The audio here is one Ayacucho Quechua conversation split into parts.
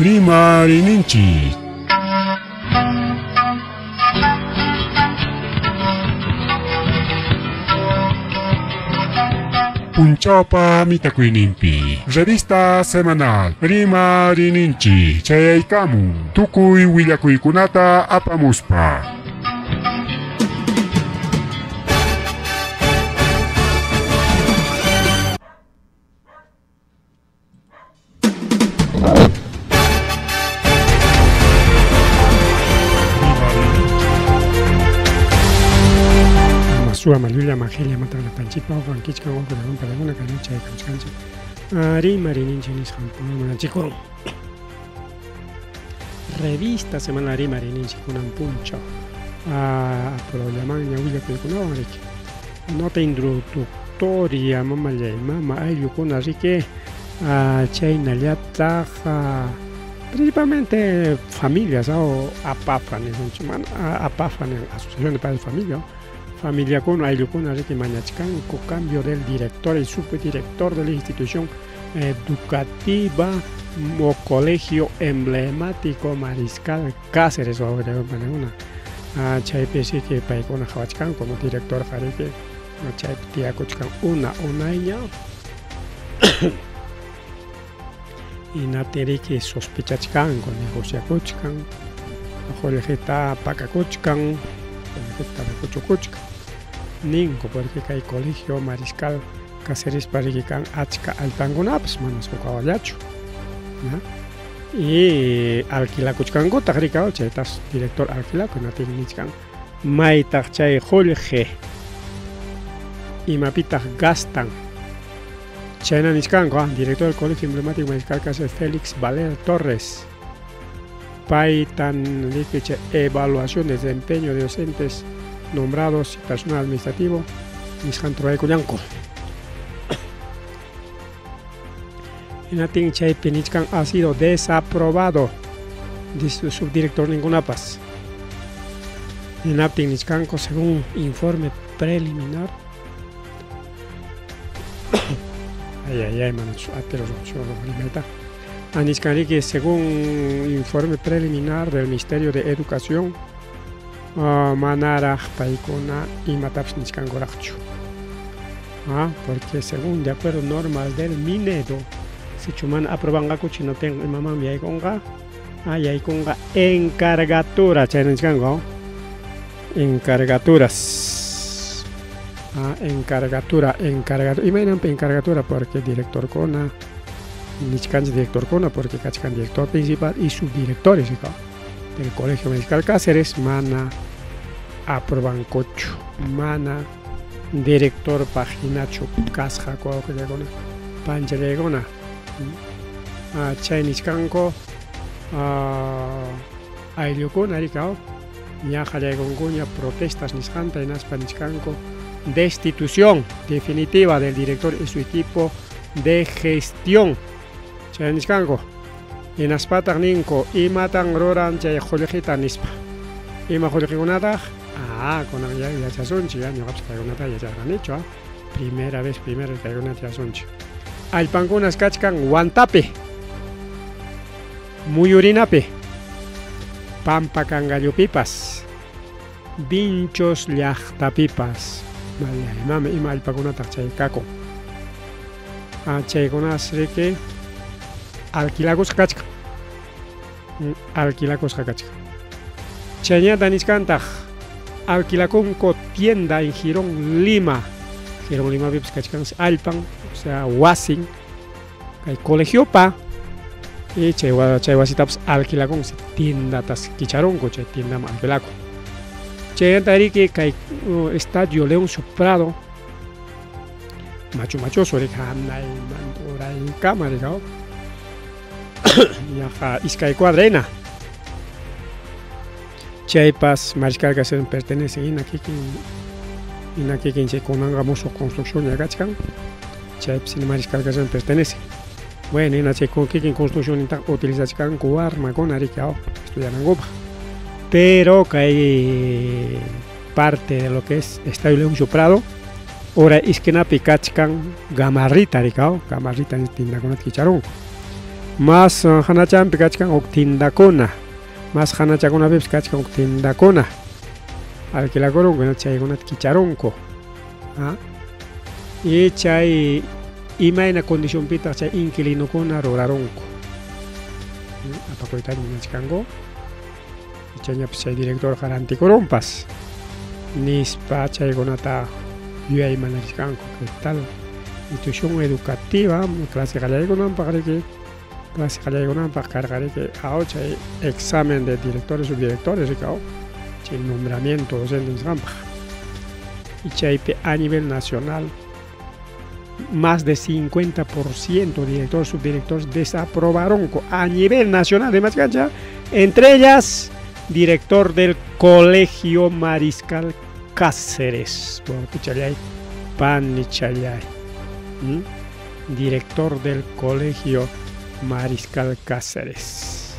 Rimayninchik. Punchawpa mitakuyninpi. Revista semanal Rimayninchik chayaykamun tukuy willakuykunata apamuspa. Suwa Malulla Magelia Matana Panchipa Juan Kichka Juan Palaguna Kanucha Kamchkancha Rimayninchik nisqan munanchikwan. Revista Semana Rimayninchik kunan punchaw apurawllamanña willakuykunawan riki. Nota introductoria mamallay mama ayllukuna riki chaynallataq principalmente familias o APAFA nisunchik APAFA Asociación de Padres de Familia. Familiakuna ayllukuna riki mañachkanku cambio del director y subdirector de la institución educativa o colegio emblemático Mariscal Cáceres wawqikuna chaypi riki paykuna qhawachkanku como director riki chaypi tiyakuchkan una unayña hinaptin riki sospechachkanku negociakuchkan qullqita pakakuchkan qullqita kuchukuchkan ninku porque kay colegio Mariscal Cácerespa riki kan achka allpankunapas manas huk. Y alquilakuchkankutaq riki chaytas director alquilaku hinaptin nichkan maytaq chay qullqi imapitaq gastan chayna nichkanku director del colegio emblemático Mariscal Cáceres Félix Valer Torres paytan riki chay evaluación de desempeño de docentes nombrados y personal administrativo nisqanta ruraykullanku. Hinaptin chaypi nichkan ha sido desaprobado dice subdirector ningunapas. Hinaptin nichkanku según informe preliminar. Ay ay ay mano atero rimayta. Nichkan riki según informe preliminar del Ministerio de Educación manaraq paykuna imatapas nichkankuraqchu. Porque según de acuerdo normas del Minedo sichu mana aprobanqakuchu hinaptin imamanmi yaykunqa yaykunqa encargatura chayna nichkanku encargaturas encargatura encargatura imaynanpi encargatura porque directorkuna nichkanchik directorkuna porque kachkan director principal y subdirectores del Colegio Mariscal Cáceres mana aprobankuchu mana director paginachu kasqaku wawqillakuna panchallaykuna chay nichkanku ayllukuna riki ña qallaykunkuña protestas nisqanta hinaspa nichkanku destitución definitiva del director y su equipo de gestión chay nichkanku hinaspataq ninku imatan ruran chay qullqita nispa ima qullqikunataq kunan ya yachasunchik ñuqapas kaykunata yacharqanichu primera vez kaykunata yachasunchik allpankunas kachkan Huantapi Muyurinapi Pampa Cangallupipas Vinchos llaqtapipas mama ima allpakunataq chay kakun chaykunas riki alquilakusqa kachkan alquilakusqa kachkan chayñata nichkantaq alquilakunku tienda en Girón Lima Girón Limapipas kachkansi allpan o sea wasin kay colegiopa y chay wasitapas alquilakunsi tiendatas kicharunku chay tiendaman alquilakun chaymanta riki kay Estadio Leoncio Prado machu machoso riki hanaymanta uraykama riki yaqa iskay cuadra hina chaypas Mariscal Cáceres pertenece hina kikin chay kunanqa musuq construcción ña kachkan chaypis hina Mariscal Cáceres pertenece bueno hina chay kikin construccionnintaqa utilizachkanku warmakuna riki estudianankupaq pero kay parte de lo que es Estadio Leoncio Prado ora esquinapi kachkan gamarrita riki gamarrita tindakunata kicharunku. Mas hanachampi kachkan huk tindakuna, mas hanachakunapipis kachkan huk tindakuna. Alquilakurunku, chaykunata kicharunku. Y chay imayna condicionpitaq chay inquilinokuna rurarunku. Apakuytaña munachkanku. Chayñapas chay director rantikurunpas. Nispa chaykunata yuyaymanachkanku. ¿Qué tal? Institución educativa, clase qallaykunanpaq riki, clase qallaykunanpaq karqa riki, chay examen de directores, subdirectores riki, chay nombramiento docente nisqanpaq. Y chaypi a nivel nacional más de 50% directores, subdirectores desaprobaron a nivel nacional de Machcancha, entre ellas director del Colegio Mariscal Cáceres, Panichalay, director del Colegio Mariscal Cáceres.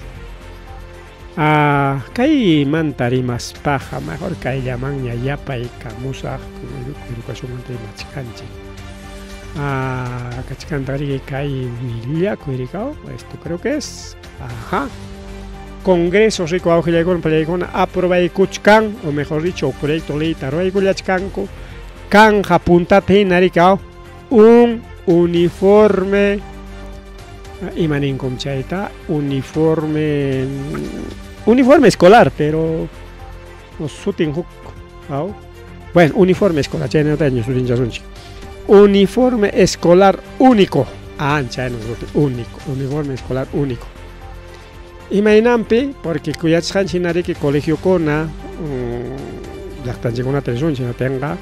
Kay mantarimas paja, mejor kay llaman yapa y kamusaj, como educación machcanchi. Kachkantari kay willaku irikao, esto creo que es, ajá. Congreso rico augillaykuna pallaykuna aprobaykuchkan, o mejor dicho, proyecto ley tarwaykullachkanku, kanja puntata hina rikao, un uniforme, imaninkum chayta, uniforme, uniforme escolar, pero no sutin huk, bueno, uniforme escolar, chaynataña sutinchasunchik. Uniforme escolar único, chayna único, uniforme escolar único. Imaynampi, porque kuyachqanchik hinariki colegiokuna, llaqtanchikkuna risunchik hinaptinqa,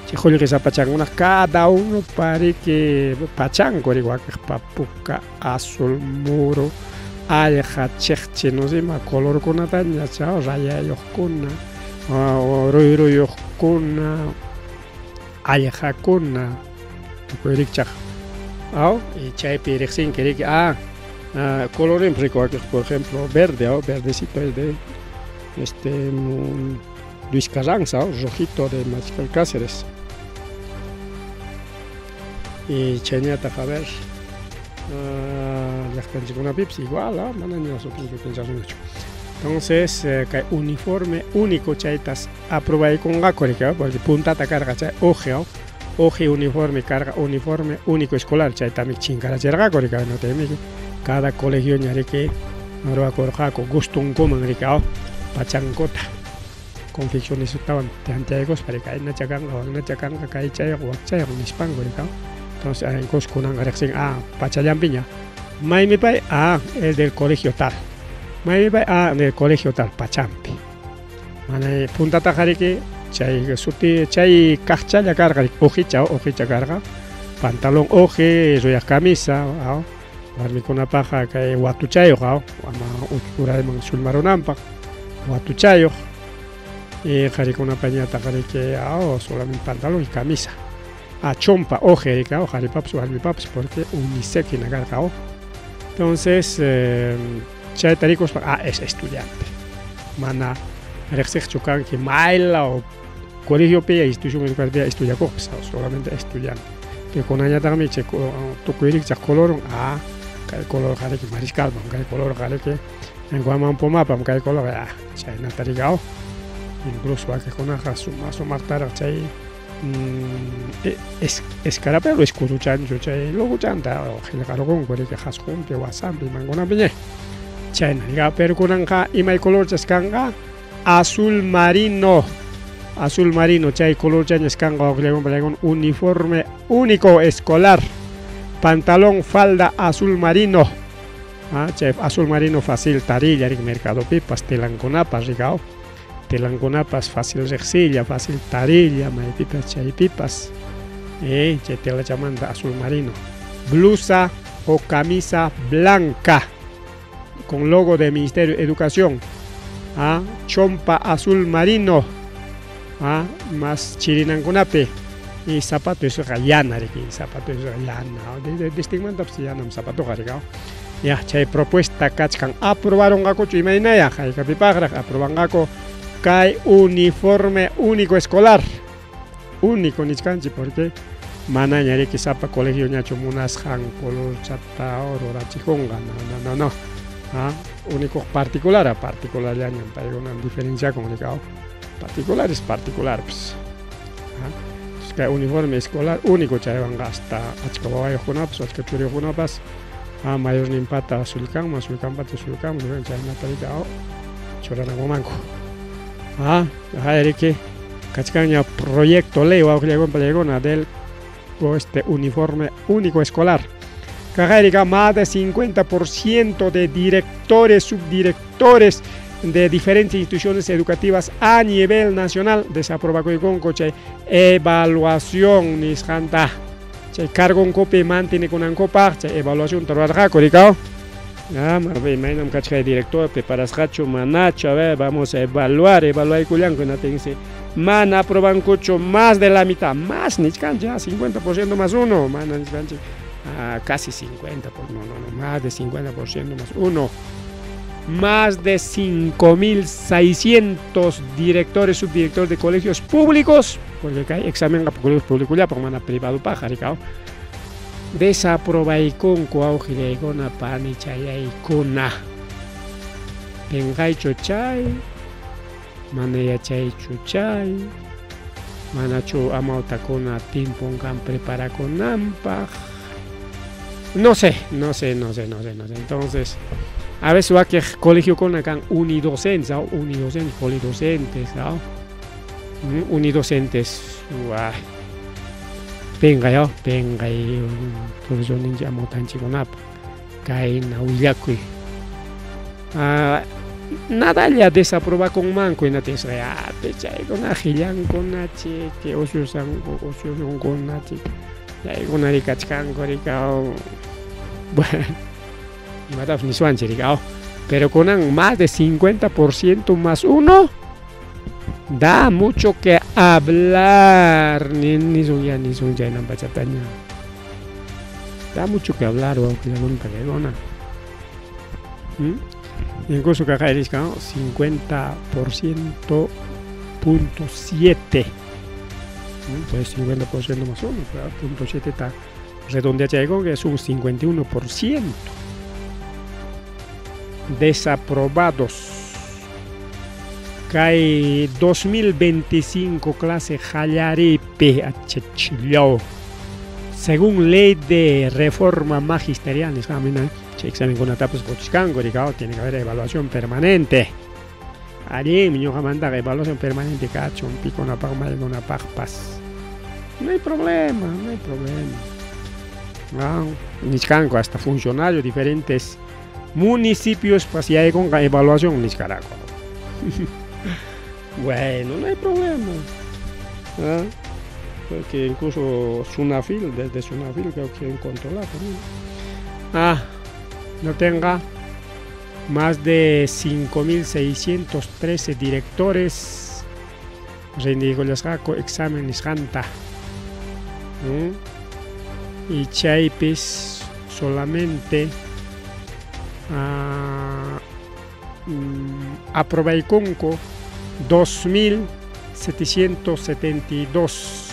chay qullqi sapachankuna cada uno pariki pachanku riki wakiqpa puka, azul, muro, allqa, chiqchi, no sé ima colorkunataña chay rayayuqkuna, ruyruyuqkuna, allqakuna, tukuy rikchaq. Y chaypi riqsinki riki, colorín rico, por ejemplo, verde, verdecito es de Luis Carranza, rojito de Mariscal Cáceres. Y chaynata, a ver, llaqtanchikkunapipis igual, manaña sutinchasunachu. Entonces, kay uniforme único chaytas aprobaykunqaku riki, porque puntata karqa chay oje, oje uniforme carga uniforme único escolar, chaytami chinkarachirqaku riki, no temi cada colegio ñariki ruwakurqaku gustunkuman riki, pachankota confeccionisutawan tantiaykuspa riki, aynacha kanqa, waknacha kanqa, kay chayqa, wak chayqa nispanku riki. Entonces, incluso kunanqa riqsin, pachallampiña, maymi pay, es del colegio tal, maymi pay, del colegio tal, pachampi. Mana puntataqa riki, chay suti, chay kaqchalla karqa riki, ojicha, ojicha karqa, pantalón oje, ruyaq camisa, warmikunapaqa kay watuchayuq, ama urayman sullmarunanpaq, watuchayuq, y qharikunapañataq riki, solamente pantalón y camisa. Chompa, oje, riki, qharipapas, warmipapas, porque unisex hina karqa. Entonces, chayta rikuspa, es estudiante. Mana riqsiqchu kanki maylaw colegiopi, institución educativa estudiakuqpas, solamente estudiante. Pero kunañataqmi chay tukuy rikchaq colorwan, kay color qariki Mariscalpam, kay color qariki Guamán Pumapam, kay color, chaynata riki, incluso wakiqkunaqa suma sumaqtaraq chay escarapelo escuruchanchu chay luguchanta qillqarqunku riki qhasqunpi, wasampi, imankunapi ña. Chayna riki, pero kunanqa imay colorchas kanqa azul marino, azul marino, chay colorchañas kanqa waqllaykun uniforme único escolar, pantalón falda azul marino, chay azul marino fácil tarilla riki mercadopipas, telankunapas riki, telankunapas fácil riqsilla, fácil tarilla, maypipas chaypipas, chay telachamanta azul marino, blusa o camisa blanca con logo de Ministerio de Educación, chompa azul marino, más chirinankunapi, y zapato eso llana riki, zapato eso llana, distingmantapas llanam zapatoqa riki. Ya, chay propuesta kachkan aprobaronqakuchu imaynaya, haykapipaqraq aprobanqaku kay uniforme único escolar, único nichkanchik porque Manaña riki sapa colegio ñachu munasqan colorchata rurachikunqa. No, no, no, no. Ah, único particular a particular llañan paykuna diferenciakun rikao. Particular es particular pues. Ah, entonces kay uniforme escolar único chaywanqa hasta achka wawayuqkunapas achka churiyuqkunapas ah, mayorninpata sullkanman sullkanpata sullkanman chaynata rikao churanankumanku. Ah, riki kachkanña proyecto ley wawqillaykuna panikuna del este uniforme único escolar. Cajairica, más de 50% de directores, subdirectores de diferentes instituciones educativas a nivel nacional desaprobakuykun chay evaluación nisqanta. Chay cargonkupi mantinekunankupa chay evaluación rurarqaku rikao. Ah, imaynam kachkay director preparasqachu manachu, a ver, vamos a evaluar, evaluaykullanku hinatinsi mana aprobankuchu más de la mitad, más nichkanchik, 50% más uno, mana nichkanchik, ah, casi 50, por, no, no, no, más de 50% más uno. Más de 5.600 directores, subdirectores de colegios públicos, porque hay examen a colegios públicos ya, porque mana privado paja, rikao. Desaprobaykunku awqillaykuna panichallaykuna. Pinqaychu chay, mana yachaychu chay, manachu amawtakuna timpunkan preparakunanpaq. No sé, no sé, no sé, no sé, no sé. Entonces, a veces va que colegio con acá unidocentes, ¿no? Unidocentes, polidocentes, ¿no? Unidocentes, guau. Venga yo, venga yo, profesor ninja motanchikunapa, kayna willakuy. Ah, nadalla desaproba con manco y nate ah, pechaykuna hillankuna chiki, ociosanku, ociosunkuna chiki, chaykuna rikachkanku rikao. Bueno, imatapas niswanchik rikao. Pero kunan más de 50% más uno da mucho que hablar. Ni ni sun ya pachataña. Da mucho que hablar, ¿Mm? Incluso que acá 50.7. Entonces 50% más uno, punto 7 está redondeado que es un 51%. Desaprobados. Kay 2025 clase Jallaripi achachillao. Según ley de reforma magisterial, examen con etapas tiene que haber evaluación permanente. Allí, mi manda evaluación permanente, cacho, un pico, una paja, una pajas. No hay problema, no hay problema. No, nichkanku hasta funcionarios diferentes municipios, pues ya hay con evaluación, nichkaraco. Bueno, no hay problema. ¿Ah? Porque incluso Sunafil, desde Sunafil creo que quieren controlar también. Ah, no tenga más de 5.613 directores rindiykullasqaku examen nisqanta. Y chaypis solamente aprobaykunku 2.772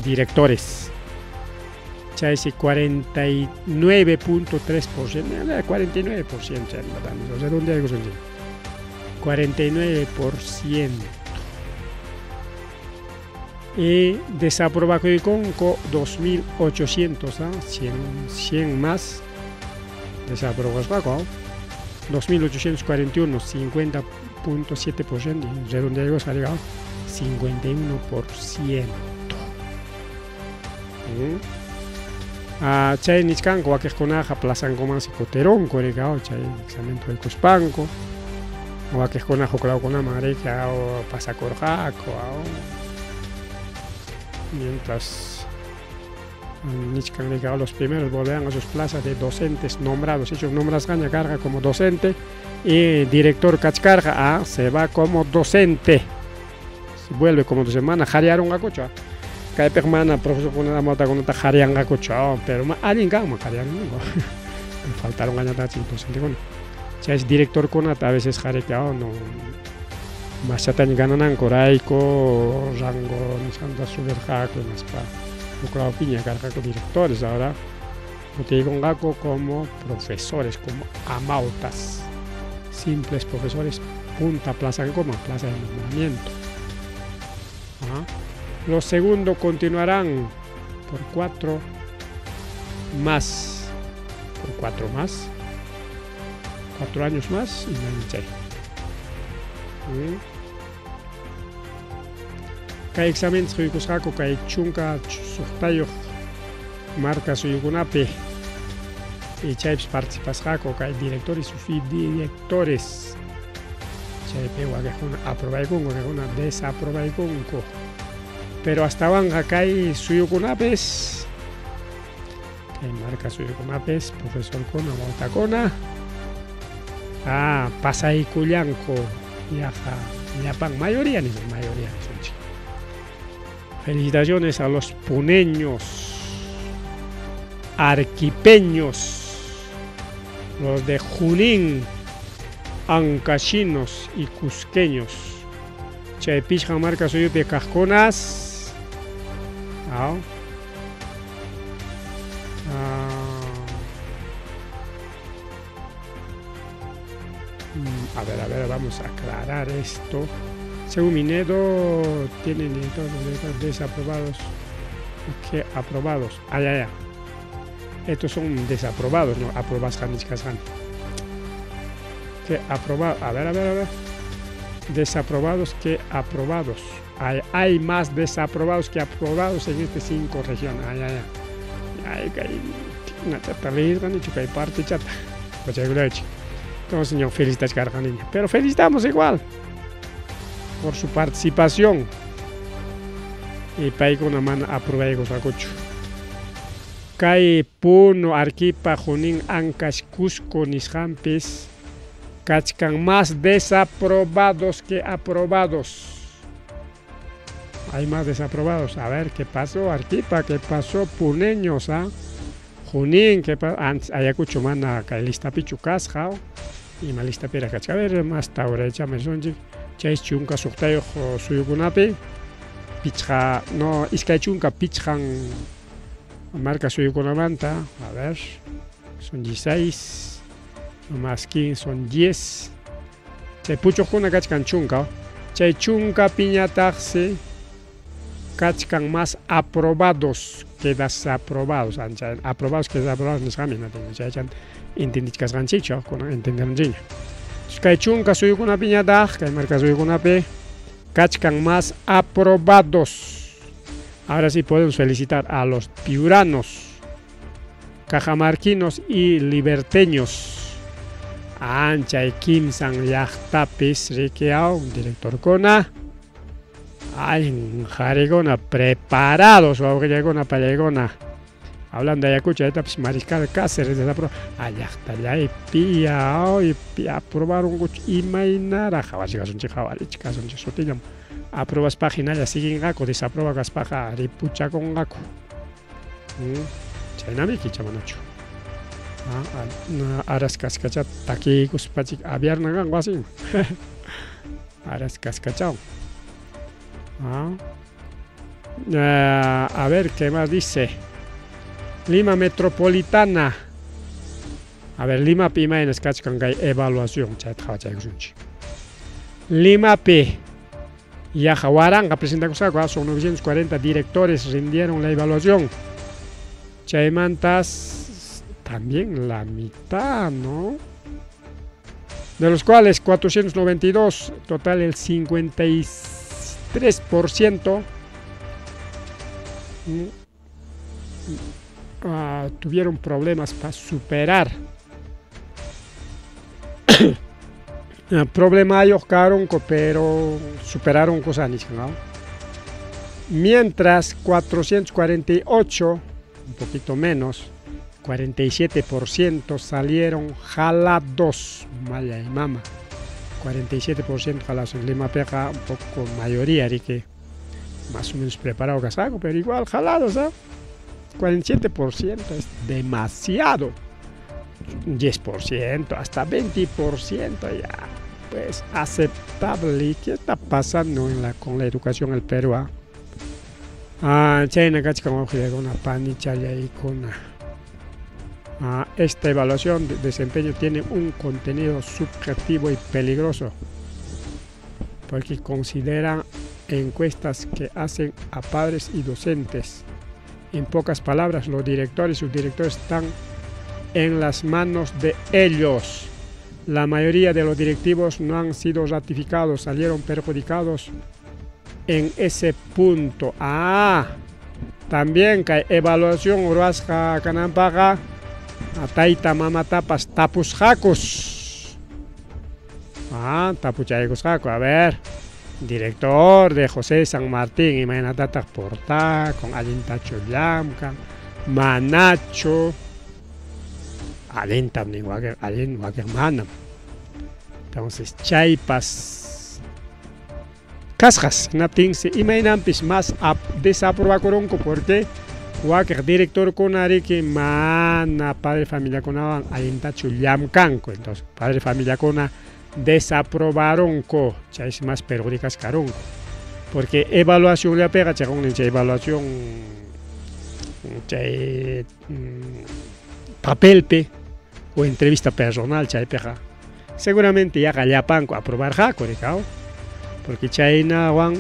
directores. Chaysi 49.3%, 49%, o sea, ¿dónde hay 49%. Y desaprobakunku 2.800, ¿no? 100 más desaprobakunku 2.841, 50.7%, y redondeado salió 51%. Ah, chay nichkanku wakiqkunaqa plazankumansi kutirunku rikao chay examen tuykuspanku wakiqkunaqa huk lawkunaman rikao pasakurqaku mientras nichkan rikao los primeros volvían a sus plazas de docentes nombrados, ellos nombrasqaña carga como docente y director kachkarqa ah, se va como docente, se vuelve como docente, mana qhariarunqakuchu kaypiq mana profesorkunata amawtakunata qharianqakuchu pero allin kanman qharianqanku faltaron añatachik docentekuna chay directorkunata a veces qharikao no Maschataña gananankurayku rango nisqanta subirqaku hinaspa huklawpiña karqaku directores, ahora kutiykunqaku como profesores, como amautas, simples profesores punta plazankuman, plaza de nombramiento. ¿Ah? Los segundos continuarán por 4 más, por 4 más, 4 años más y manchay. Kay examen suyukusqaku kay chunka suqtayuq marka suyukunapi y chaypis participasqaku kay directores y subdirectores chaypi wakiqkuna aprobaykunku wakiqkuna desaprobaykunku, pero astawanqa kay suyukunapis kay marka suyukunapis profesorkuna wawtakuna pasaykullanku yaqa llapan mayoría nisun, mayoría nisunchik. Felicitaciones a los puneños, arquipeños, los de Junín, ancachinos y cusqueños. Chay pichqa marka suyupi kaqkunas. A ver, vamos a aclarar esto. Según Minedo, tienen directores desaprobados que aprobados. Ya. Estos son desaprobados, no aprobados. Que aprobados. A ver. Desaprobados que aprobados. Hay más desaprobados que aprobados en estas 5 regiones. Ay. Parte chata. Entonces, señor, felicitaciones, niña. Pero felicitamos igual por su participación. Y paykuna mana aprobaykusqakuchu. Kay Puno, Arequipa, Junín, Ancash, Cusco nisqanpis kachkan más desaprobados que aprobados. Hay más desaprobados. A ver, ¿qué pasó Arequipa? ¿Qué pasó puneños? ¿Ah? Junín, ¿qué pasó? Antes Ayacucho mana kay listapichu kasqa ima listapira kachka. A ver, más tawracha mesunchik. Chay chunka suqtayuq suyukunapi pichqa, no, iskay chunka pichqan marka suyukunamanta. A ver, son 16 más 15 son 10. Chay puchuqkuna kachkan chunka. Chay chunka piñataqsi kachkan más aprobados que desaprobados. Aprobados que desaprobados nisqami chaychan entendichkasqanchikchu kunan entenderunchikña. Kay chunka suyukunapiñataq kay marka suyukunapi kachkan más aprobados. Ahora sí podemos felicitar a los piuranos, cajamarquinos y liberteños. Anchay kimsan llaqtapis rikiaw directorkuna allin qarikuna preparados wawqillakuna pallaykuna. Hablando de Ayacucho, ahí Mariscal Cáceres desaprobó. Allaqtallaypi aprobaron imaynara qhawachikasunchik qhawarichikasunchik sutillam. Aprobaspa hinalla siguinqaku, desaproba kaspaqa ripuchakunqaku. Chaynamiki chamanachu. Aras kaskacha takiykuspachik aviarna kanku wasinman. Aras kaskachawan. A ver, ¿qué más dice? Lima Metropolitana. A ver, Lima pi imaynas kachkan kay evaluación chayta qhawachaykusunchik. Lima pi yaqa waranqa presentakusqaku, son 940 directores rindieron la evaluación. Chaymantas también la mitad, ¿no? De los cuales 492, total el 53% tuvieron problemas para superar. Problema ellos pero superaron cosas, ¿no? Mientras 448, un poquito menos, 47% salieron jalados, maya y mama. 47% jalados en Lima Peja, un poco mayoría, así que más o menos preparado casaco, pero igual jalados, ¿eh? 47% es demasiado. 10%, hasta 20% ya. pues aceptable. ¿Qué está pasando con la educación en el Perú? Chayna kachkan wawqillaykuna panichallaykuna. Esta evaluación de desempeño tiene un contenido subjetivo y peligroso, porque consideran encuestas que hacen a padres y docentes. En pocas palabras, los directores y subdirectores están en las manos de ellos. La mayoría de los directivos no han sido ratificados, salieron perjudicados en ese punto. También kay evaluación ruwasqa kananpaqqa tayta mamatapas tapusqakus. Tapuchaykusqaku. A ver, director de José San Martín, imaynatataq portakun, allintachu llamkan, manachu, allintam nin wakin, allin wakin manam. Entonces chaypas kasqas hinaptinsi imaynanpis mas desaprobakurunku porque wakiq directorkuna riki mana padre familiakunawan allintachu llamkanku. Entonces padre familiakuna desaprobaronku, chaysi mas perjudicasqa karunku, porque evaluación llapiqa chayqunnin chay evaluación chay papelpi o entrevista personal chaypiqa seguramente yaqa llapanku aprobarqaku rikaw, porque chaynawan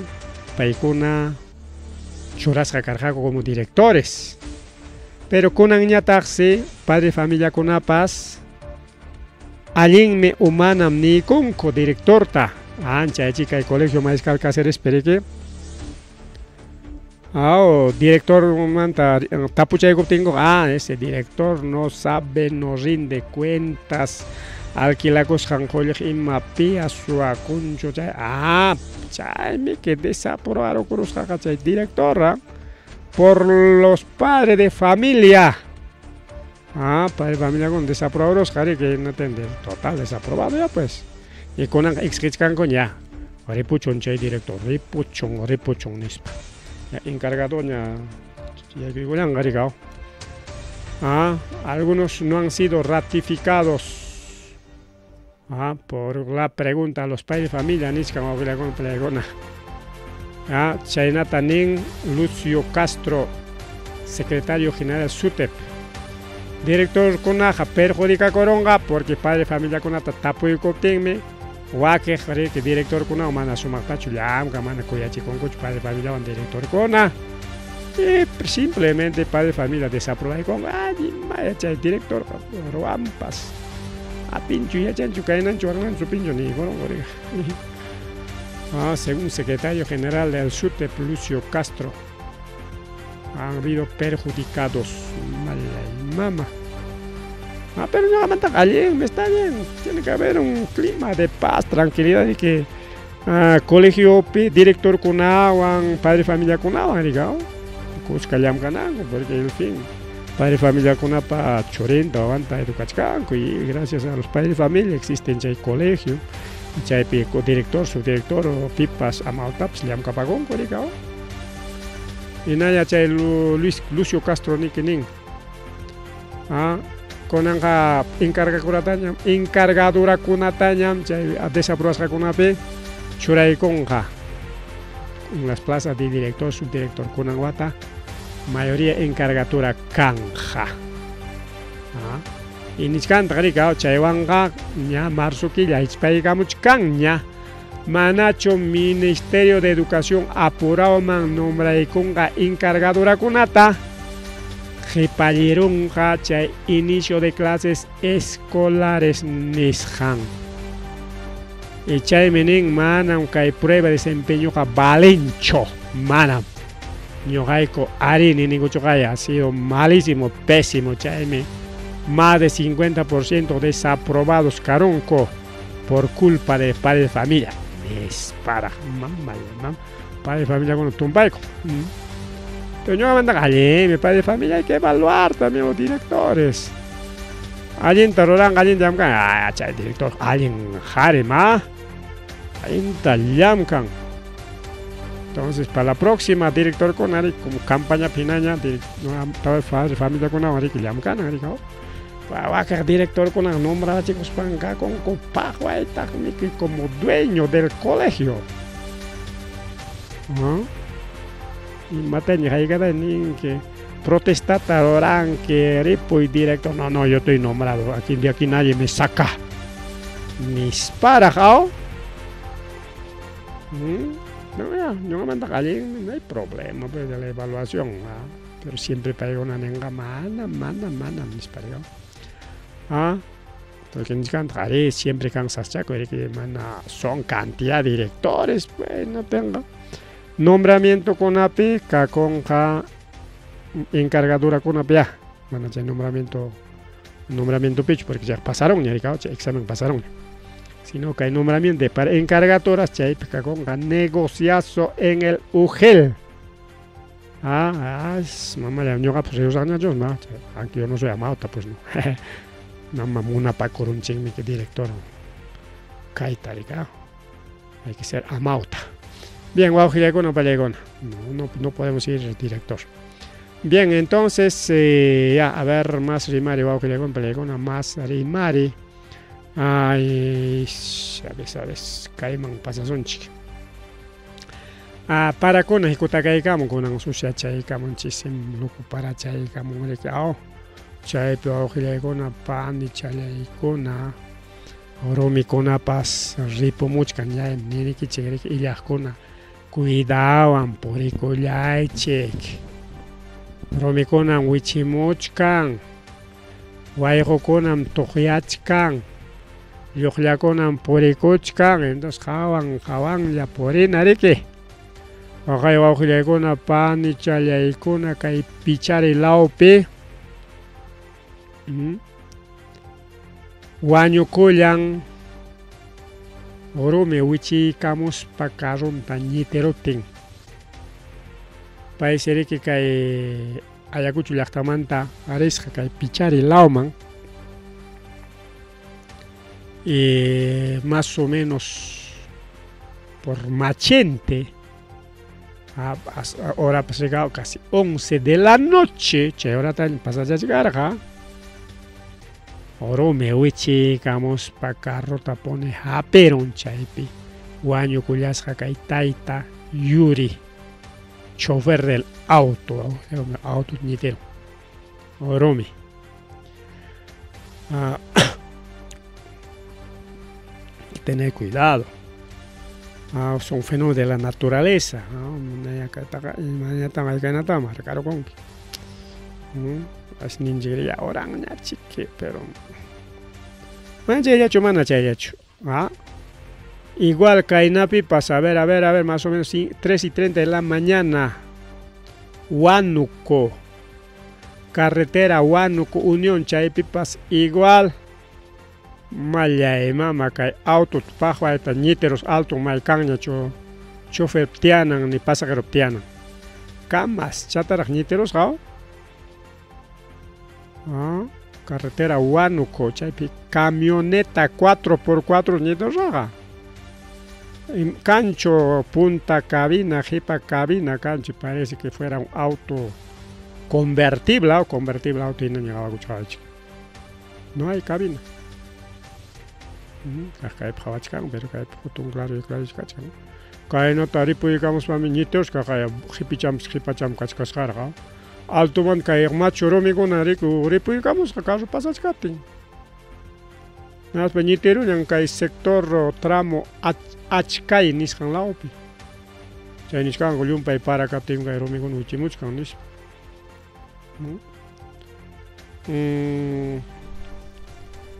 paykuna churasqa karqaku como directores. Pero kunanñataqsi padre familiakunapas allinmi umanam niykunku directorta. Ancha kay Colegio Mariscal Cáceres periki director manta tapuchaykuptinku, ese director no sabe, no rinde cuentas, alquilakusqan qullqi imapi asuakunchu chay, chaymi que desaprobarukurusqaqa chay directora por los padres de familia. Padre de familia con desaprobados, que no entiende, total desaprobado ya pues. Y con exigichkanku ya, ripuchun chay director, ripuchun nispa. Ya encargado ya ya. Algunos no han sido ratificados. Por la pregunta a los padres de familia, niskan wawqillaykuna. Chaynata nin Lucio Castro, secretario general SUTEP. Director kunaqa perjudicakuronqa porque padre de familia kunata tapuykuptinmi wakiq riki director kuna mana sumaqtachu llamka, mana kuyachikunkuchu padre de familiawan director kuna. Y simplemente padre de familia desaprobaykunqa, maya chay director ruwanpas. Apinchu yachanchu kaynanchu warnanchu pinchu niykurunku riqa. Según secretario general del SUTEP, Lucio Castro, han habido perjudicados. Mala mama. Pero no, me está bien. Tiene que haber un clima de paz, tranquilidad y que colegio director kunawan, padre familia kunawan, digamos, porque en fin, padre familia kunapa churinta wawanta educachkanku y gracias a los padres de familia existen chay colegio, chaypi director, subdirector o pipas amawtapas llamkapakunku, digamos. Y naya chay Luis Lucio Castro nikinin. Kunanqa encargadurakunatañam chay desaprobasqakunapi churaykunqa en las plazas de director, subdirector kunan wata mayoría encargatura kanja. Y nichkanta rika chaywanqa ña marzo killa hichpaykamuchkanña manachu Ministerio de Educación apurawman nombraykunqa encargadurakunata qhipallirunqa chay inicio de clases escolares nisqan. Y chaymi nin manam kay prueba de desempeñoqa valencho, manam. Ñuqayku ari ninikuchuqaya ha sido malísimo, pésimo, chaymi más de 50% desaprobados karunku por culpa de padre de familia. Dispara, mamá, mamá, padre de familia con tumpayku. Pero ñuqa mandaqa allinmi padre de familia, hay que evaluar también los directores. Allinta ruranqa, allinta llamkan, chay director, allin qhari ma, allinta llamkan. Entonces, para la próxima, director con como campaña pinaña, padre de familia con ari llamkan, ari. Wakaq directorkuna nombrachikuspanqa kakunku paqwaytaqmi como dueño del colegio. ¿No? Imataña haykata ninki protestata ruranki ripuy director. No, no, yo estoy nombrado. Aquí de aquí nadie me saca. Nisparaq aw. No, ya, no no hay problema pues, de la evaluación, ¿no? Pero siempre paykuna ninqa mana, mana, mana nisparaq. Ah, porque nisqanqa siempre kan saschakuy mana son cantidad de directores, pues no tenga. Nombramiento kunapi kakunqa encargadura kunapi ya. Mana chay nombramiento pichu porque ya pasaron ya examen pasaron. Sino que hay nombramiento para encargaturas chaypi kakunqa negociazo en el UGEL. Ah, mamá ya ñuqa pues riusaqñachu, no, aunque yo no soy amauta pues no. Mamá munapakurunchikmi que director kayta rika. Hay que ser amauta. Bien, wawqillaykuna pallaykuna. No, no podemos ir director. Bien, entonces, ya, a ver, más rimari, wawqillaykuna pallaykuna, más rimari. Ay, sabes, kayman pasasunchik. Ah, parakuna hikutakaykamun kunan susyachaykamun chisim luku parachaykamun riki aw. Chaypi wawqillaykuna panichallaykuna rumikunapas ripumuchkan ñay ninikichik riki illaqkuna cuidawan purikullaychik. Rumikunam wichimuchkan, wayqukunam tuqyachkan, lluqllakunam purikuchkan, entonces qawan qawanlla purina riki. Waqay wawqillaykuna panichallaykuna kay pichari lawpi wañukullan rumi wichiykamuspa carrunta ñitiruptin. Paysi riki kay Ayacucho llaqtamanta risqa kay Pichari lawman y más o menos por Machente hora pues llegado casi 11 de la noche, chay horata pasachachkarqa. Rumi wichiykamuspa carrota pone hapirun chaypi wañukullasqa kay tayta Yuri, chofer del auto, auto ñitero, rumi. Hay que tener cuidado. Son fenómenos de la naturaleza. Pero igual kaynapi pasa, a ver, más o menos 3:30 de la mañana. Huánuco, carretera Huánuco, Unión chaypipas igual. Mallay mama kay auto paqwayta ñiteros alto maykanña chofer tianan ni pasajero tianan. Kamas chataraq ñiteros haw. Carretera Huánuco chaypi camioneta 4x4 ñiteros haqa. Cancho punta cabina, jipa cabina, cancho, parece que fuera un auto convertible, o convertible auto y no llegaba a. No hay cabina. Pero claro, kaynata ripuykamuspa ñiteros kaqaya qhipicham qhipacham kachkasqarqa. Altoman kay machu rumikuna ripuykamusqa carro pasachkaptin. Naspa ñitiruñan kay sector tramo Achkay nisqan lawpi. Chay nisqanku llumpay para kaptin kay rumikuna wichimuchkan nispa.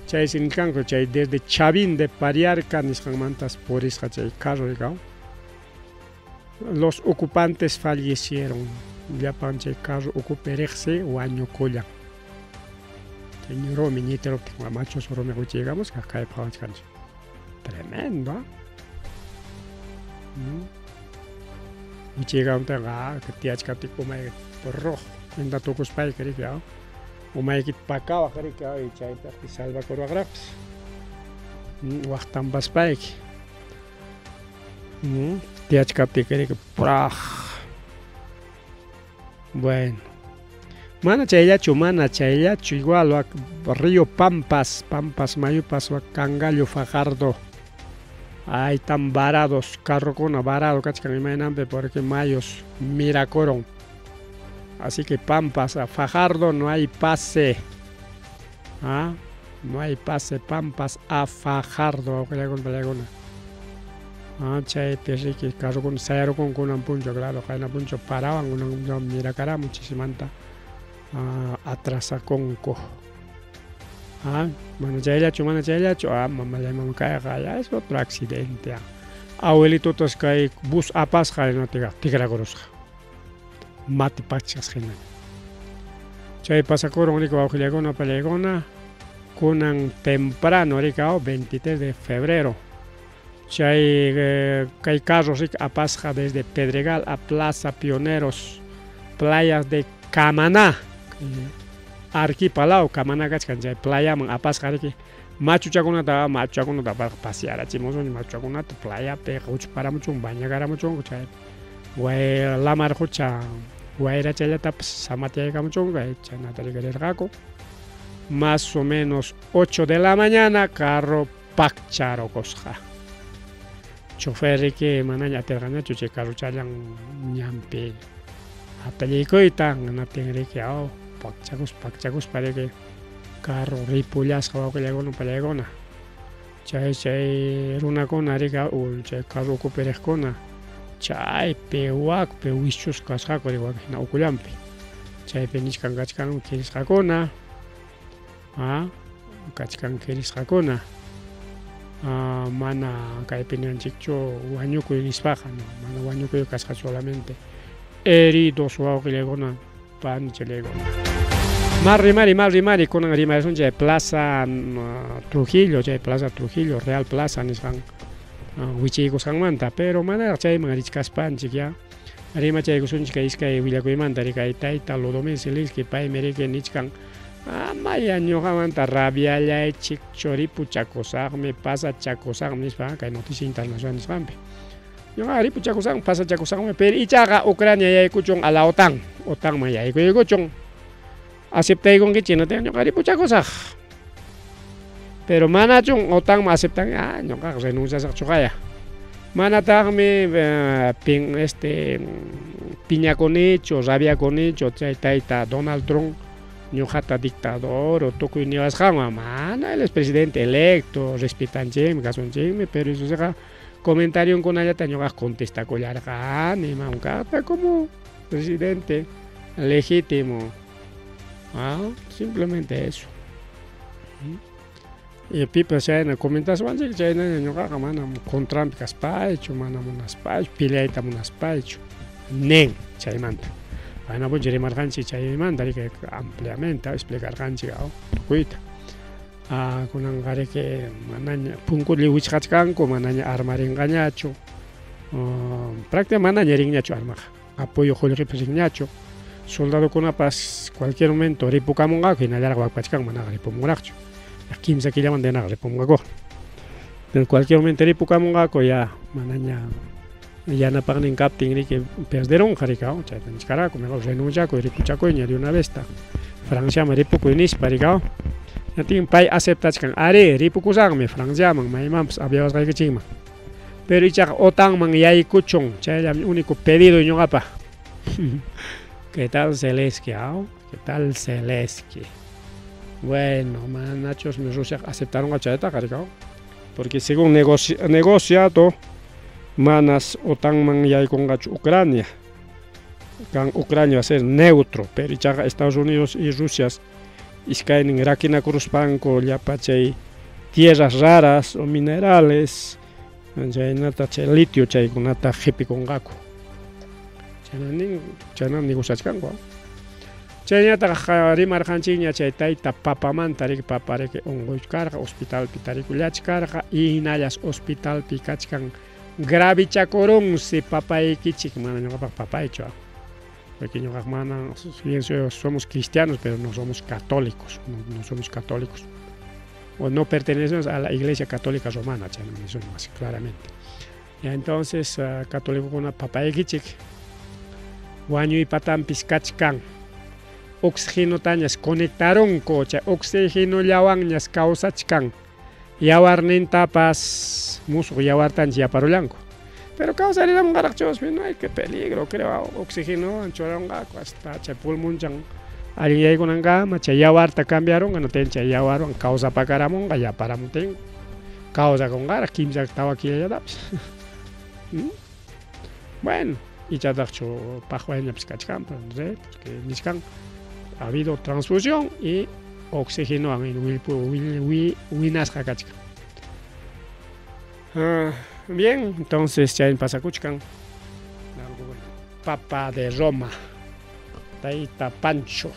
Chay nisqanku chay desde Chavín de Pariarca nisqanmantas purisqa chay carro rikaw. Los ocupantes fallecieron. Llapan chay carro ocupe riqsi wañukullan. Chay rumi ñitiruptin machos rumi wichiykamusqa kay phawachkanchik. Tremendo, ¿eh? Wichiykamuptinqa tiyachkaptin umayki rojo cuenta tukuspayki riki umayki pakawaq riki chaypaqmi salvakurwaqraqpas waqtanpaspayki tiyachkaptiki riki praj. Bueno, Mana chayllachu, igual wak Río Pampas, Pampas mayupas wak Cangallo Fajardo. Ahí están varados, carrokuna varado kachkan imaynanpi porque mayos miracoron. Así que Pampas a Fajardo no hay pase. ¿Ah? No hay pase Pampas a Fajardo. Ah, chaypi riki carrokuna sayarukun kunan puncho, claro, qayna puncho parawan kunan puncho mirakará muchisimanta atrasakunku. Ah, mana chayllachu, ah, mamalay mamakayqa, ya es otro accidente. Ah. Abuelitotas kay bus apasqa no tikrakurusqa. Mati pachas hina. Chay pasakurun riki wawqillakuna pallaykuna kunan temprano riki 23 de febrero. Chay kay carros riki apasqa desde Pedregal a Plaza Pioneros, playas de Camaná. Arequipa law Camaná kachkan chay playaman apasqa riki machuchakunata pasearachimusun machuchakunata playapi quchparamuchun bañakaramuchunku chay lamar qucha wayrachallatapas samatiyaykamuchunku chaynata riki rirqaku. Más o menos 8 de la mañana carro pakcharukusqa. Chofer riki manaña atirqañachu chay carrochallan ñanpi hatalliykuyta hinaptin riki pakchakuspa riki carro ripullasqa wawqillakuna pallaykuna. Chay runakuna riki chay carro ukupi riqkuna chaypi wakpi wischusqa kasqaku riki wak hina ukullanpi. Chaypi nichkan kachkan kirisqakuna, kachkan kirisqakuna. Mana kaypi ninchikchu wañukuy nispaqa, no, mana wañukuy kasqa solamente heridos wawqillakuna panchillakuna. Más rimari, kunan rimarisun chay Plaza Trujillo, chay Plaza Trujillo, Real Plaza nisqan wichiykusqanmanta, pero manaraq chayman richkaspanchik ya. Rimachaykusunchik kay iskay willakuymanta riki tayta Ludomir Zelensky paymi riki nichkan amaya ñuqamanta rabiallaychik choripuchakusaqmi pasachakusaqmi nispa kay noticia internacional nisqanpi. Ñuqa ripuchakusaqmi pasachakusaqmi, pero ichaqa Ucrania yaykuchun a la OTAN, OTANman yaykuykuchun. Aceptaykunkichik hinaptin ñuqa ripuchakusaq. Pero manachun OTANman aceptan, ñuqaqa renunciasaqchuqaya. Manataqmi piñakunichu, rabiakunichu chay tayta Donald Trump ñuqata dictador o tukuy niwasqanwan, mana él es presidente electo, respetanchikmi, kasunchikmi, pero eso siqa comentarionkunallata ñuqaqa contestakullarqani mankaqta como presidente legítimo. Simplemente eso. Y pipas chayna comentaswanchik chaynaña ñuqaqa manam contranpi kaspaychu, mana munaspaychu, peleayta munaspaychu nin chaymanta. Bueno, pues rimarqanchik chaymanta riki ampliamente explicarqanchik tukuyta. Kunanqa riki manaña punkulli wichqachkanku, manaña armarinqañachu. Prácticamente manaña rinñachu armaqa. Apoyo qullqipas rinñachu. Soldadokunapas cualquier momento ripukamunqaku hinallaraq wakpachkan manaqa ripumunraqchu. Kimsa killamanta hinaqa ripumunqaku. En cualquier momento ripukamunqaku ya manaña yanapaqnin kaptin riki perderunqa riki chayta nichkaraku mejor renunciakuy ripuchakuyña de una vez ta Franciaman ripukuy nispa riki. Hinaptin pay aceptachkan ari ripukusaqmi Franciaman maymanpas aviawasqaykichikman. Pero ichaqa OTANman yaykuchun chayllami único pedido ñuqapa. ¿Qué tal Zelensky? ¿Qué tal Zelensky? Bueno, manachos Rusia aceptaron chaytaqa riki, porque según negociado manas OTANman yaykunqachu Ucrania. Kan Ucrania va a ser neutro, pero ichaqa Estados Unidos y Rusia iskaynin rakinakuruspanku llapa chay tierras raras o minerales chaynata chay litio chaykunata qipikunqaku. Chayna negociachkanku. Chaynataqa rimarqanchikña chay tayta papamanta riki papa riki unquykarqa hospitalpi tarikullachkarqa hinallas hospitalpi kachkan gravichakurunsi papaykichik, mana ñuqapaq papaychu. Porque ñuqaq mana, bien somos cristianos, pero no somos católicos, no somos católicos. O no pertenecemos a la Iglesia Católica Romana, chayna más claramente. Ya entonces, católico kuna papaykichik wañuypatampis kachkan. Oxigenotañas conectarunku, chay oxigenollawanñas kawsachkan. Yawarnintapas musuq yawartanchik yaparullanku. Pero kawsariramunqaraqchus, no hay que peligro, creo, oxígeno churanqaku hasta chay pulmonchan allin yaykunankama, chay yawarta cambiarunqa, no ten chay yawarwan kawsapakaramunqa, yaparamuptinku kawsakunqaraq kimsa tawa killallatapis. Bueno, ichataqchu paqwayñapis kachkanpas, no sé, porque nichkan ha habido transfusión y oxígenowan winasqa kachkan. Bien, entonces chaymi pasakuchkan. Papa de Roma, Tayta Pancho,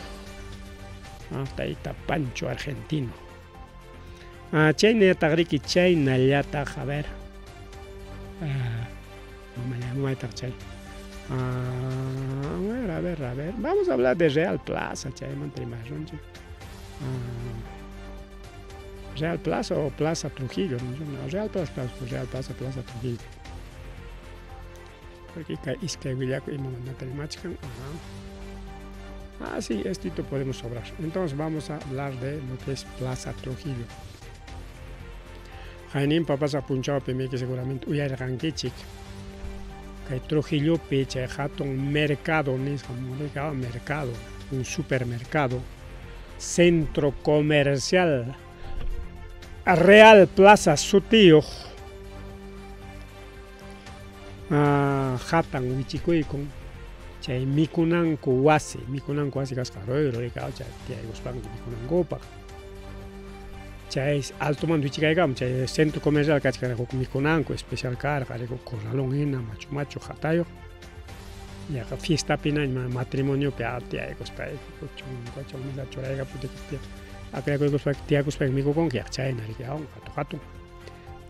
Tayta Pancho argentino. Chaynallataq riki, chaynallataq, a ver, mamaytaq chay. A ver, a ver, vamos a hablar de Real Plaza, chaymanta rimasunchik. Real Plaza o Plaza Trujillo, no, Real Plaza, Real Plaza, Plaza Trujillo. Porque kay iskay willakuy imamantata rimachkan. Ah, sí, estito podemos sobrar. Entonces vamos a hablar de lo que es Plaza Trujillo. Qayninpa pasaq punchawpi miki seguramente uyarirqankichik. Kay Trujillopi chay hatun mercado nisqa, mercado, un supermercado, centro comercial Real Plaza sutiyuq hatan wichikuykun chay mikunanku wasi kasqa ruyru chay tiyaykuspanku mikunankupaq. Chay altomanta wichikaykamun chay centro comercial kachkan huk mikunanku especial karqa huk corralón hina machu machu hatayuq yaqa fiestapinaña matrimoniopi tiyaykuspa chunka churaykaputi akllaykuspa tiyakuspa mikukunki yaqa chayna riki hatun hatun.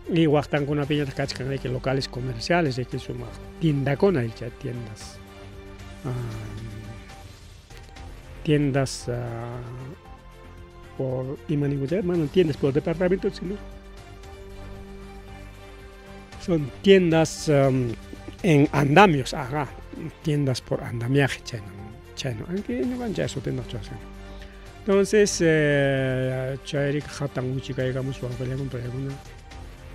Y waqtankunapiñataq kachkan riki locales comerciales riki sumaq tiendakuna chay tiendas tiendas por imaninkucha mana tiendas por departamento sino son tiendas en andamios, ajá, tiendas por andamiaje chayno chayno aunque ñuqanchik sutindaq churasqanku. Entonces chayrik hatan wichikaykamus wawqillakuna paykuna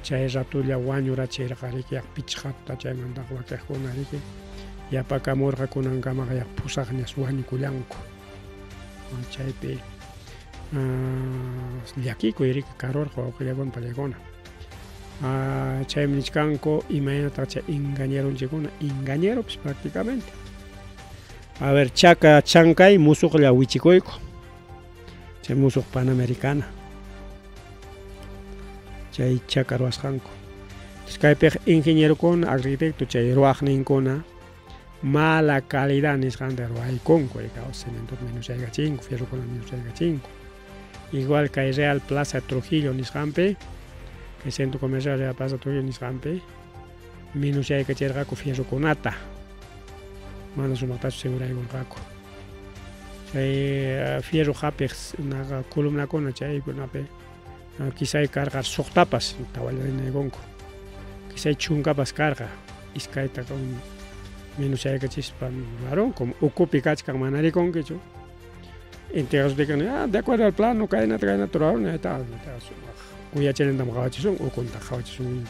chay ratulla wañurachirqa riki yaq pichqata chaymantaq wakiqkuna riki yapakamurqa kunankamaqa yaq pusaqñas wañukullanku. Chaypi llakikuy riki karurqa wawqillakuna paykuna. Chaymi nichkanku imaynataq chay engañarunchikuna, engañeropis prácticamente. A ver, chaka chankay musuqlla wichikuyku. Chay musuq Panamericana. Chay chaka ruwasqanku. Kaypiqa ingenierokuna, arquitecto chay ruwaqninkuna mala calidad nisqanta ruwaykunku, cemento menoschaykachinku, fierrokuna menoschaykachinku. Igual kay Real Plaza Trujillo nisqanpi, kay centro comercial Real Plaza Trujillo nisqanpi menoschaykachirqaku fierrokunata. Mana sumaqtachu seguraykurqaku. Chay fierro hapiq columnakuna chaykunapi quizá karqa suqtapas tawallanaykunku. Quizá chunkapas karqa iskayta menoschaykachispa ruwarunku, ukupi kachkan mana rikunkichu. Integrasutikan, de acuerdo al plano, kaynata kaynata ruwaruni, ahí está, sumaq uyachinantam qawachisun, ukunta qawachisun.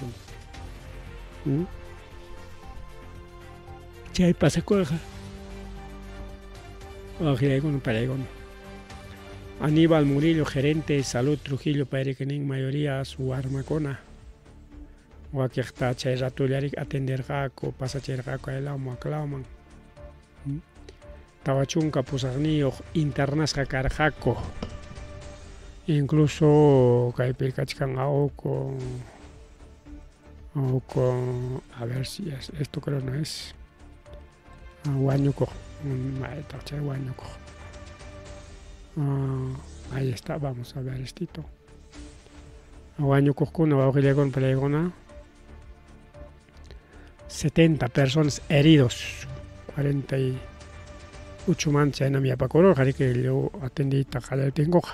Chay pasakurqa. Wawqillaykuna pallaykuna. Aníbal Murillo, gerente de Salud Trujillo, payrikinin mayoría warmakuna. Wakiqta chay ratullarik atenderqaku, pasachirqaku aylawman aklawman. 48 internasqa karqaku. Incluso kaypi kachkan awku, a ver si es, esto creo no es. Wañukuq, maytaq chay wañukuq. Ahí está, vamos a ver estito. Wañukuqkuna, wawqillakuna, palaykuna. 70 personas heridos, 48 man chaynam yapakururqa riki lliw atendiyta qallariptinkuqa.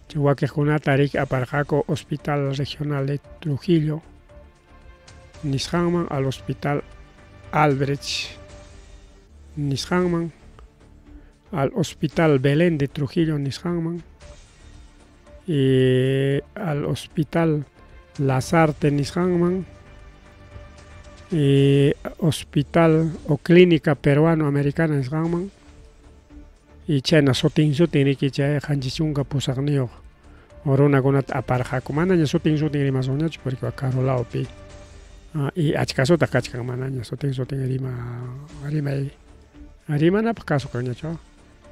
Chay wakiqkunata riki aparqaku Hospital Regional de Trujillo nisqanman al Hospital Albrecht nisqanman. al Hospital Belén de Trujillo nisqanman y al Hospital Lazarte nisqanman y Hospital o Clínica Peruano Americana nisqanman y chayna sutin sutin riki chay 78 runakunata aparqaku manaña sutin sutin rimasunñachu porque karu lawpi y achkasutaq kachkan manaña sutin sutin rimay rimanapaq kasu kanñachu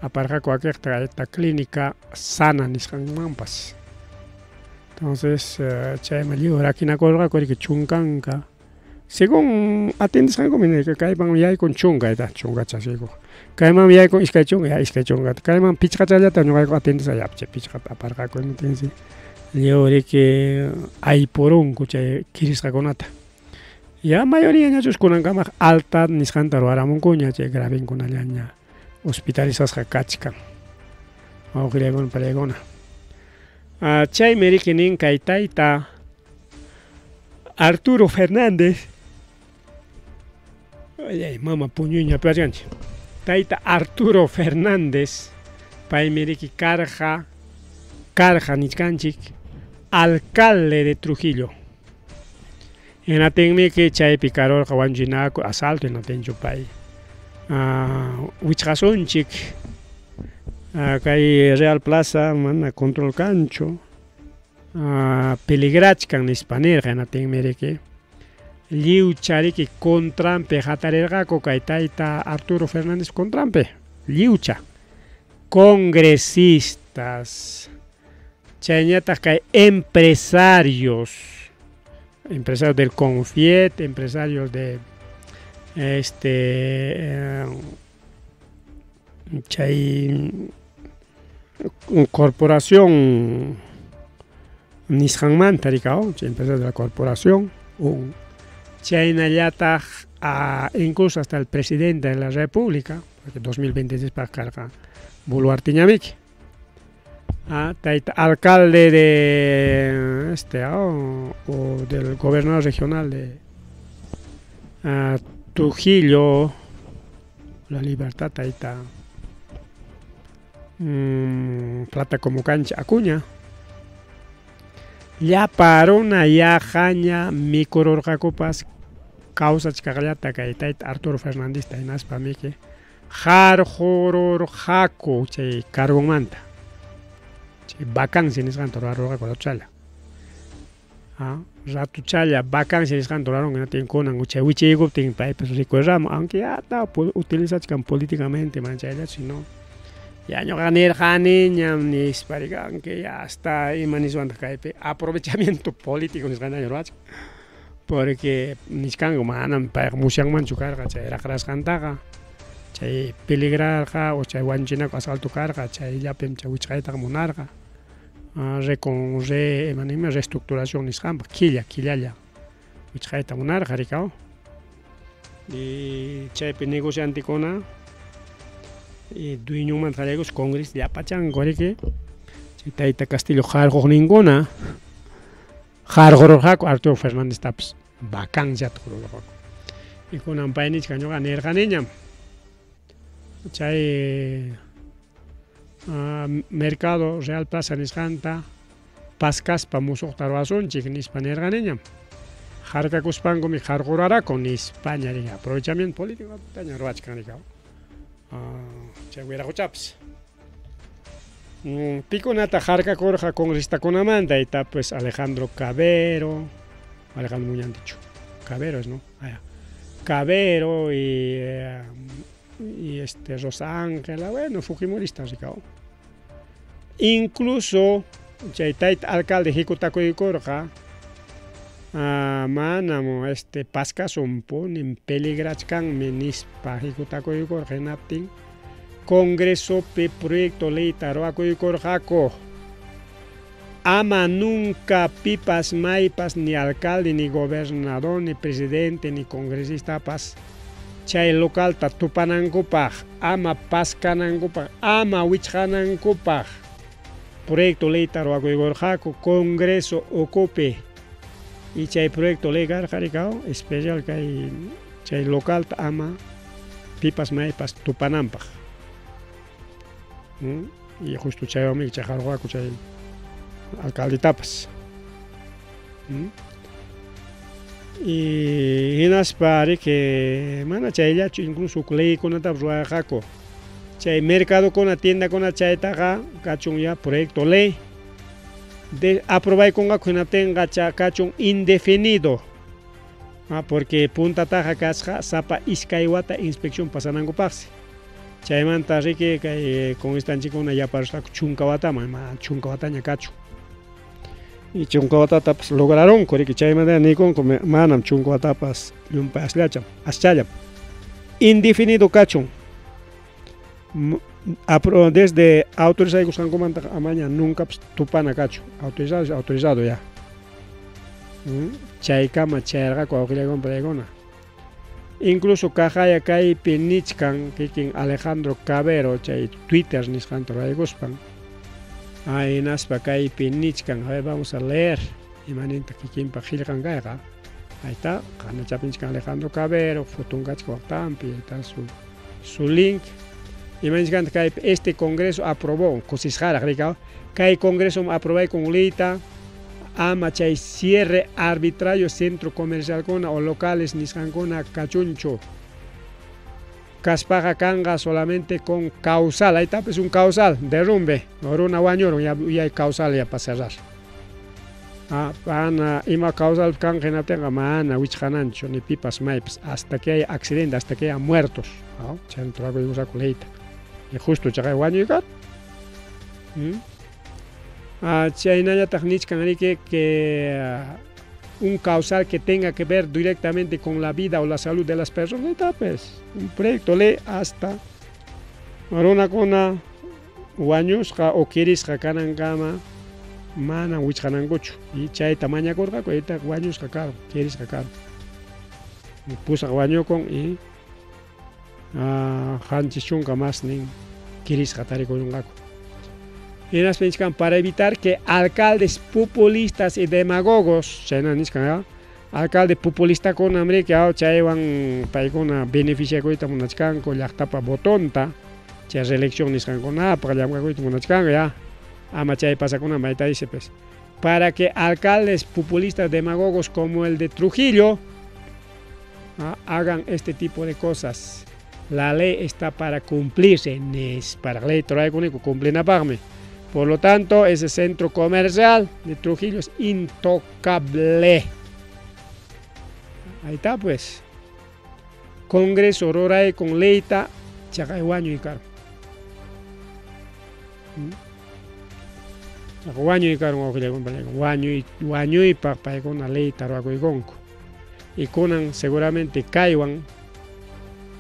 aparqaku wakiqta esta clínica sana nisqanmanpas. Entonces chayman lliw rakinakurqaku riki chunkanka según atendisqanku kayman yaykun chunka chunka chasiykuq kayman yaykun 2 chunka ya 2 chunka kayman pichqachallata ñuqayku atendisqa ya pichqata aparqaku entonces lliw riki aypurunku chay kirisqakunata ya mayoría ñachus kunankamaq alta nisqanta ruwaramunkuña chay gravinkunallaña hospitalizasqa kachkan wawqillaykuna pariykuna chaymi riki nin kay tayta Arturo Fernández. Ay, mama puñuña pachkanchik. Tayta Arturo Fernández paymi riki karqa nichkanchik alcalde de Trujillo. Hinatinmi chaypi karurqa wañuchinaku asalto hinatinchu pay wichqasunchik kay Real Plaza mana control kanchu peligrachkan nispa nirqa hinatinmi riki lliwcha riki contranpi hatarirqaku kay tayta Arturo Fernández contranpi lliwcha congresistas chayñataq kay empresarios del Confiet, empresarios de chay corporación nisqanmanta rikao, chay empresarios de la corporación chaynallataq incluso hasta el presidente de la República, porque 2026 para karqa Boluarte ñamiki tayta alcalde de o del gobernador regional de Trujillo, La Libertad, tayta Plata como cancha Acuña llapa runa yaqaña mikururqakupas kawsachkaqllata kay tayta Arturo Fernández hinaspa miki harqururqaku chay cargonmanta chay vacancia nisqanta rurarurqaku ratuchalla ratuchalla vacancia nisqanta rurarunku hinatin kunan chay wichiykuptin paypas rikurramun aunque ya utilizachkan políticamente mana chayllachu sino ya ñuqa nirqaniñam nispa aunque ya hasta ima niswantaq kaypi aprovechamiento político nisqantaña ruwachkan porque nichkanku manam payqa musyanmanchu karqa chay raqrasqantaqa chay peligrarqa o chay wañuchinaku asalto karqa chayllapim chay wichqaytaqa munarqa reestructuración nisqanpaq killalla wichqayta munarqa rikaw y chaypi negociantekuna y dueñomanta qallaykus congresista llapachanku riki chay tayta Castillo harquqninkuna harqururqaku Arturo Fernándeztapas vacanciata qururqaku y kunan pay nichkan ñuqa nirqaniñam chay mercado Real Plaza nisqanta paskaspa musuqta ruwasunchik nispa nirqaniñam harkakuspankumi harquraraku nispaña riki aprovechamiento político taña ruwachkan rikaw chay wiraquchapas pikunata harkakurqa congresistakunamanta pues Alejandro Cabero Alejandro Muñantichu Cabero es, ¿no? Cabero y Rosa Ángela, bueno, fujimoristas rikaw. Incluso chay tayta alcalde hikutakuykurqa manam paskasunpunim peligrachkanmi nispa hikutakuykurqa hinaptin congresopi proyecto leyta ruwakuykurqaku ama nunca pipas maypas ni alcalde ni gobernador ni presidente ni congresistapas chay localta tupanankupaq ama paskanankupaq ama wichqanankupaq proyecto leyta ruwakuykurqaku congreso ukupi y chay proyecto ley karqa rikaw especial kay chay localta ama pipas maypas tupananpaq. Y justo chaywanmi chaqarqaku chay alcaldetapas. Y hinaspa riki mana chayllachu, incluso huk leykunatapas ruwarqaku. Chay mercadokuna, tiendakuna chaytaqa kachun ya proyecto ley de aprobaykunqaku hinaptinqa kachun indefinido. Porque puntataqa kasqa sapa iskay wata inspección pasanankupaqsi. Chaymanta riki kay constanchikuna yaparusqaku chunka wataman, ma chunka wataña kachun. Y chunka watatapas lograrunku riki chaymanta nikunku manam chunka watapas llumpay asllacham, aschallam. Indefinido kachun. Desde autorizaykusqankumantaqa amaña nuncapas tupana kachun. Autorizado es autorizado ya. Chaykama chayarqaku awqillaykuna paykuna. Incluso kaqaya kaypi nichkan kikin Alejandro Cabero chay Twitter nisqanta ruraykuspan. Hinaspa kaypi nichkan. A ver, vamos a leer imaninta kikinpa qillqan kayqa. Ahí está, qanachapinchkan Alejandro Cabero, fotun kachka waqtanpi, ahí está su link. Imaninchkanta kaypi este congreso aprobó, kusisqaraq rikaw, kay congreso aprobay con leyta ama chay cierre arbitrario centro comercialkuna o locales nisqankuna kachunchu. Kaspaqa kanqa solamente con causal, ahí está pues un causal, derrumbe, runa wañurun, ya hay causal ya para cerrar. Pana ima causal kanqa hinaptinqa mana wichqananchu ni pipas maypas hasta que haya accidente, hasta que haya muertos, ¿no? Chayta ruwaku leyta. Y justo chaqay wañuykat. Chaynallataq nichkan riki que un causal que tenga que ver directamente con la vida o la salud de las personas, está pues un proyecto ley hasta runakuna wañusqa o kirisqa kanankama mana wichqanankuchu y chayta mañakurqaku, chayta wañusqa karun, kirisqa karun. Pusaq wañukun y qanchis chunka más nin kirisqa tarikurunqaku. Hinaspa nichkan para evitar que alcaldes populistas y demagogos, chayna nichkan ya, alcalde populistakuna amriki chaywan paykuna beneficiakuyta munachkanku llaqtapa votonta, chay reelección nisqankunapaq llamkakuyta munachkanku ya, ama chay pasakuna mayta dice pues, para que alcaldes populistas demagogos como el de Trujillo hagan este tipo de cosas. La ley está para cumplirse, es para ley trae cumplinapaqmi. Por lo tanto, ese centro comercial de Trujillo es intocable. Ahí está pues. Congreso ruray con leyta chaqay wañuy karun. Wañuy karun wañuy wañuypaq paykuna leyta ruwakuykunku. Y kunan seguramente kaywan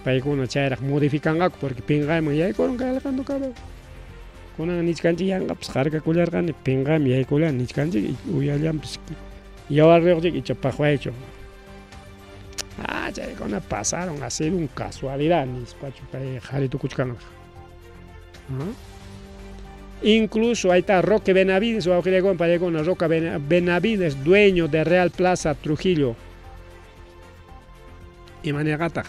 paykuna chayraq modificanqaku porque pinqayman yaykurun kay Alejandro Cabero. Kunan nichkanchik yanqapas harkakullarqani pinqayman yaykullani nichkanchik uyallanpas yawarriyuqchik icha paqwaychu. Chaykuna pasaron, ha sido un casualidad nispachu pay qhari tukuchkanraq. Incluso ahí está Roque Benavides, o paykuna Roque Benavides, dueño de Real Plaza Trujillo. Imanirqataq.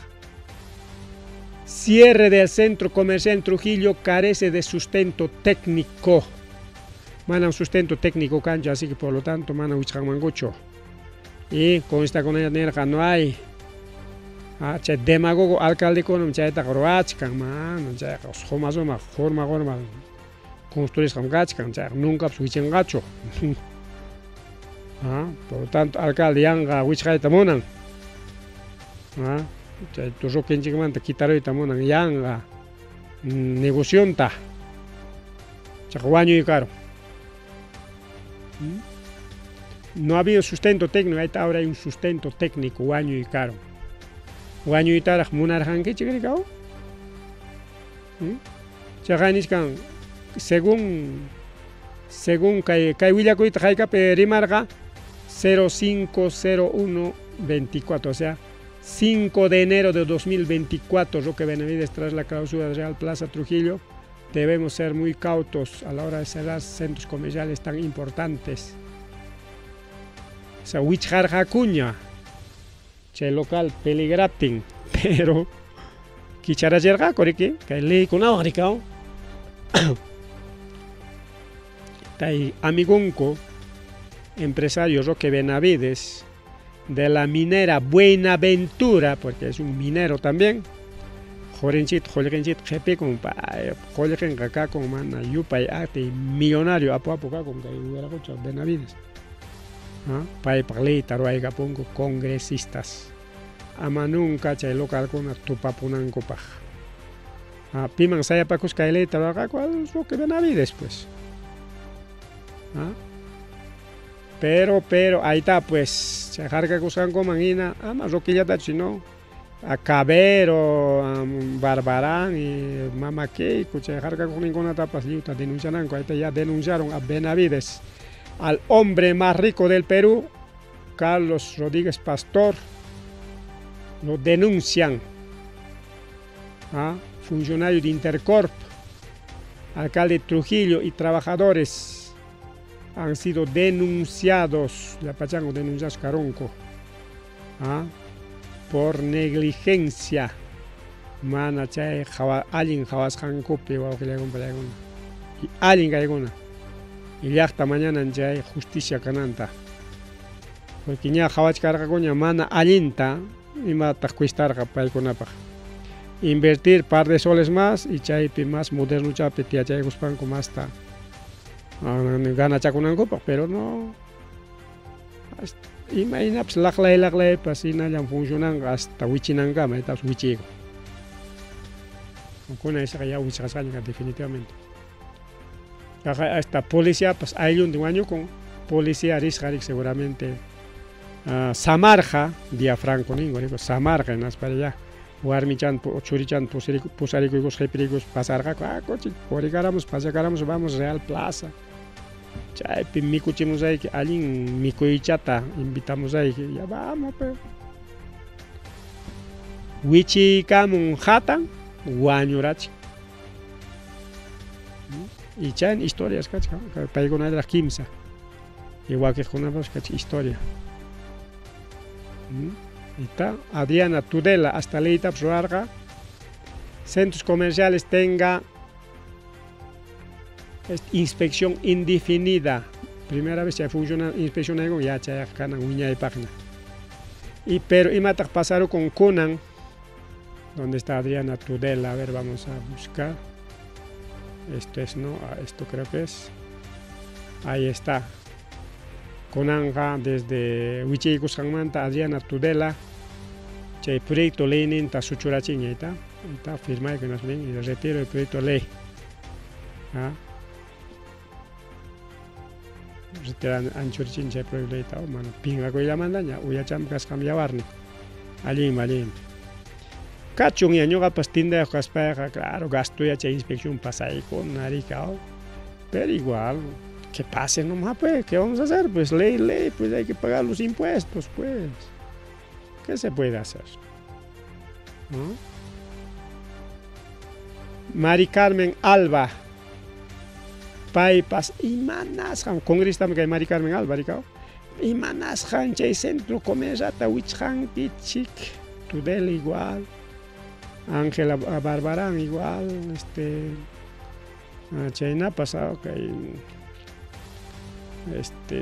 Cierre del centro comercial en Trujillo carece de sustento técnico. Mana un sustento técnico cancha, así que por lo tanto mana wichqanmankuchu. Y con esta con ella nerqa no hay. Chay demagogo alcalde kunam chaytaqa ruwachkan, mana chayqa suma suma forma forma construisqam kachkan, chayqa nuncapas wichinqachu. Por lo tanto alcalde yanqa wichqayta munan. Chay rukinchikmanta kitaruyta munan yanqa negocionta. Chaqa wañuy karun. No ha habido sustento técnico, ahí ahora hay un sustento técnico, wañuy karun. Wañuytaraq munarqankichik rikaw. Chaqa nichkan según kay willakuyta haykapi rimarqa 050124, o sea 5 de enero de 2024, Roque Benavides, tras la clausura de Real Plaza Trujillo, debemos ser muy cautos a la hora de cerrar centros comerciales tan importantes. O sea, wichqarqakuña, chay local peligraptin, pero kicharachirqaku riki, kay leykunawan rikaw. Tay amigunco, empresario Roque Benavides, de la minera Buenaventura, porque es un minero también. Jorenchit, jorenchit, jepikun, joren kakakun, mana yupay ati, millonario, apu apu kakun, kay hueracocha Benavides. Paypaq leyta ruwaykapunku congresistas. Ama nunca chay localkuna tupapunankupaq. Piman sayapakus kay leyta ruwarqaku, Roque Benavides, pues. Pero, ahí está, pues, chay harkakusqankuman hina, ama Roquillatachu, sino a Cabero, a Barbarán y Mama Keiko, chay harkakuqninkunatapas lliwta denunciananku. Ahí está, ya denunciaron a Benavides, al hombre más rico del Perú, Carlos Rodríguez Pastor, lo denuncian. Funcionario de Intercorp, alcalde Trujillo y trabajadores han sido denunciados, la pachango denunciados caronco, por negligencia. Mana chay allin hawasqankupi wawqillaykuna y allin kaykuna. Y llaqta mañana chay justicia kananta. Porque ña hawachkarqakuña mana allinta imataq cuestarqa paykunapaq. Invertir par de soles más y chaypi más modernuchapi tiyachaykuspanku masta ganachakunankupaq, pero no. Imaynapas laqlay laqlaypas hinallan funcionanqa hasta wichinankama, etapas wichiyku. Kuna isaqa ya wichqasqaña definitivamente. Hasta policía pas aylluntin wañukun, policía risqa rik seguramente samarqa, día franco ningo, rico, samarqa hinaspa ya warmichan churichan pusarikuykus qhipirikus pasarqaku, cochi, purikaramos, pasakaramos, vamos Real Plaza. Chaypi mikuchimusayki, allin mikuychata invitamusayki, ya vamos, pero wichiykamun hatan wañurachin. Y chayn historias kachka, paykunallaraq kimsa. Y wakiqkunapas kachka historia. Está Adriana Tudela, hasta leytapas ruwarqa, centros comerciales tenga inspección indefinida. Primera vez que funciona inspección ya chayaq kanan wiñaypaqña. Y pero imataq pasaru con kunan, ¿dónde está Adriana Tudela? A ver, vamos a buscar. Esto es, no, esto creo que es. Ahí está. Kunanqa desde wichiykusqanmanta Adriana Tudela chay proyecto leyninta suchurachin, ahí está. Ahí está, firma que nos ven y retiro el proyecto ley. Retiran anchurichin chay proyecto ley ta, mano pinqakuyllamantaña uyacham kasqam yawarni. Allin, allin. Kachun ya ñuqapas tindayuq kaspayqa, claro, gasto ya chay inspección pasaykuna rika, pero igual, que pase nomás, pues, ¿qué vamos a hacer? Pues ley, ley, pues hay que pagar los impuestos, pues. ¿Qué se puede hacer? ¿No? Mari Carmen Alba, paypas imanasqam, congresistami kay Mari Carmen Alba, rikaw. Imanasqan chay centro comercialta wichqankichik, Tudela igual, Ángela Barbarán igual, chaynapas, kay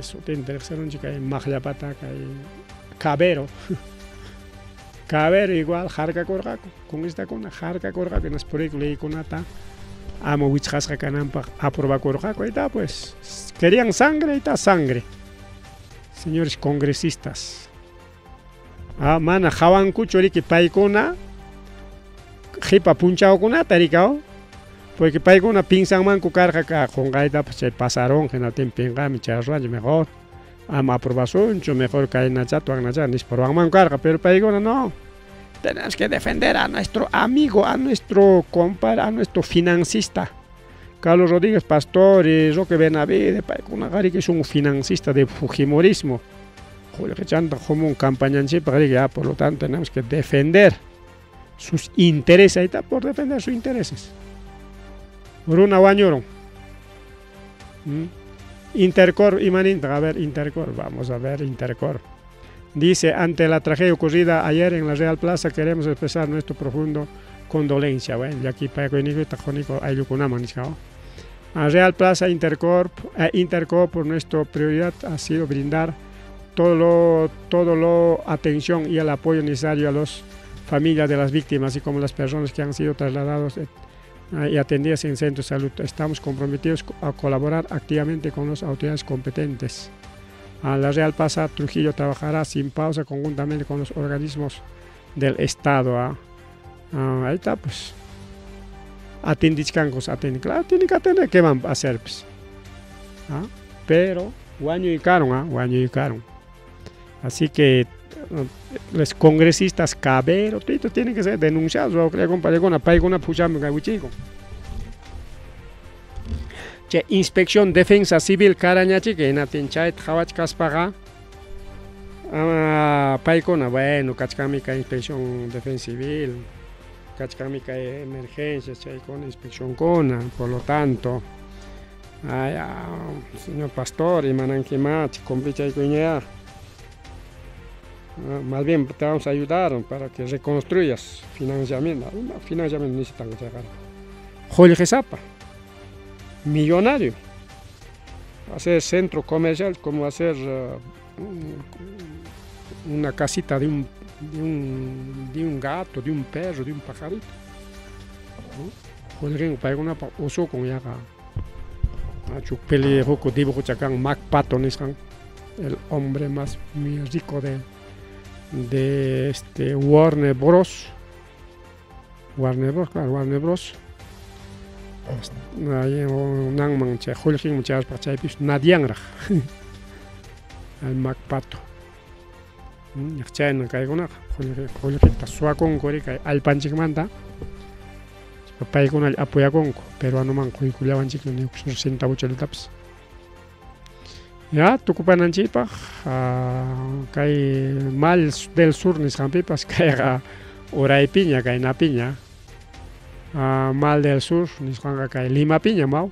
sutinta riqsirunchik kay Maqllapata, kay Cabero. Cabero igual harkakurqaku, congresistakuna harkakurqaku, hinaspa proyecto leykunata ama wichqasqa kananpaq aprobakurqaku, ahí está, pues. Querían sangre, ahí está sangre. Señores congresistas. Mana hawankuchu riki paykuna qipa punchawkunata rikaw, porque paykuna pinsanmanku karqa ka qunqaytapas chay pasaron hinaptin pinqami chay ruwanchik mejor ama aprobasunchu, mejor kaynachata waknacha nispa ruwanmanku karqa, pero paykuna no. Tenemos que defender a nuestro amigo, a nuestro compadre, a nuestro financista. Carlos Rodríguez Pastor y Roque Benavides, paykuna qari que es un financista de fujimorismo. Qullqichanta humun campañanchikpaq riki, ya, por lo tanto tenemos que defender sus intereses, ahí está, por defender sus intereses. Runa wañurun. Intercor imaninta, a ver, Intercor, vamos a ver Intercor. Dice, ante la tragedia ocurrida ayer en la Real Plaza, queremos expresar nuestro profundo condolencia. Bueno, y aquí para que A Real Plaza Intercorp, Intercoop, por nuestra prioridad ha sido brindar todo lo atención y el apoyo necesario a las familias de las víctimas, así como las personas que han sido trasladados y atendidas en centros de salud. Estamos comprometidos a colaborar activamente con las autoridades competentes. A la Real Plaza Trujillo trabajará sin pausa conjuntamente con los organismos del Estado. Ahí está, pues. Atendichkankos, atendí. Claro, tienen que atender. ¿Qué van a hacer, pues? Pero, wañuykaron, wañuykaron. Así que los congresistas Cabero, todos tienen que ser denunciados. Che, Inspección Defensa Civil Carañachique, natin chayt hawachkaspaqa paykuna, bueno, kachkanmi kay Inspección Defensa Civil, kachkanmi kay emergencias, chaykuna, inspeccionkuna, por lo tanto, ay, señor pastor, imanankimach, cumplichaykuña. Más bien te vamos a ayudar para que reconstruyas financiamiento. Financiamiento necesitan sacar. Jorge Zapa, millonario. Hacer centro comercial, como hacer una casita de un gato, de un perro, de un pajarito. Jorge paykuna usukun yaqa. Chukpili huku dibujo chakan Mac Pato nisqan, el hombre más rico de Warner Bros. Warner Bros, claro, Warner Bros. Nanman chay qullqinman chayaspa chaypis nadianraq al Mac Pato. Chayna kaykunaqa qullqita suwakunku ri kay allpanchikmanta, paykuna apoyakunku peruanoman quykullawanchikmi ni huk centavochallatapis. Ya tukupananchikpaq kay Mal del Sur nisqanpipas kayqa uraypiña kaynapiña. Mal del Sur nisqanqa kay Limapiña maw.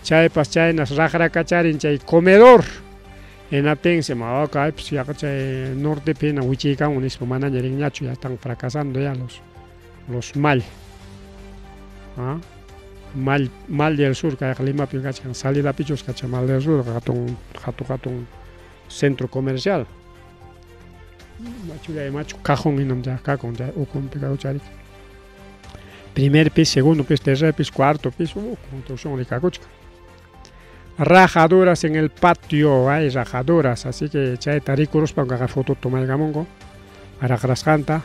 Chaypas chaynas raqrakacharin chay comedor. Hinaptinsi maw kaypis yaqa chay nortepina wichiykanku nispa manaña rinñachu, ya están fracasando ya los mal. Mal del Sur kayqa Limapi kachkan, salida pichus kachkan Mal del Sur, hatun centro comercial. Machulla machu cajón hinam ya kakun ya ukunpi kakucharik. Primer piso, segundo piso, tercer piso, cuarto piso, construcción de kakuchka. Rajaduras en el patio, hay rajaduras, así que chayta rikuruspa kaqa foto tomaykamunku raqrasqanta.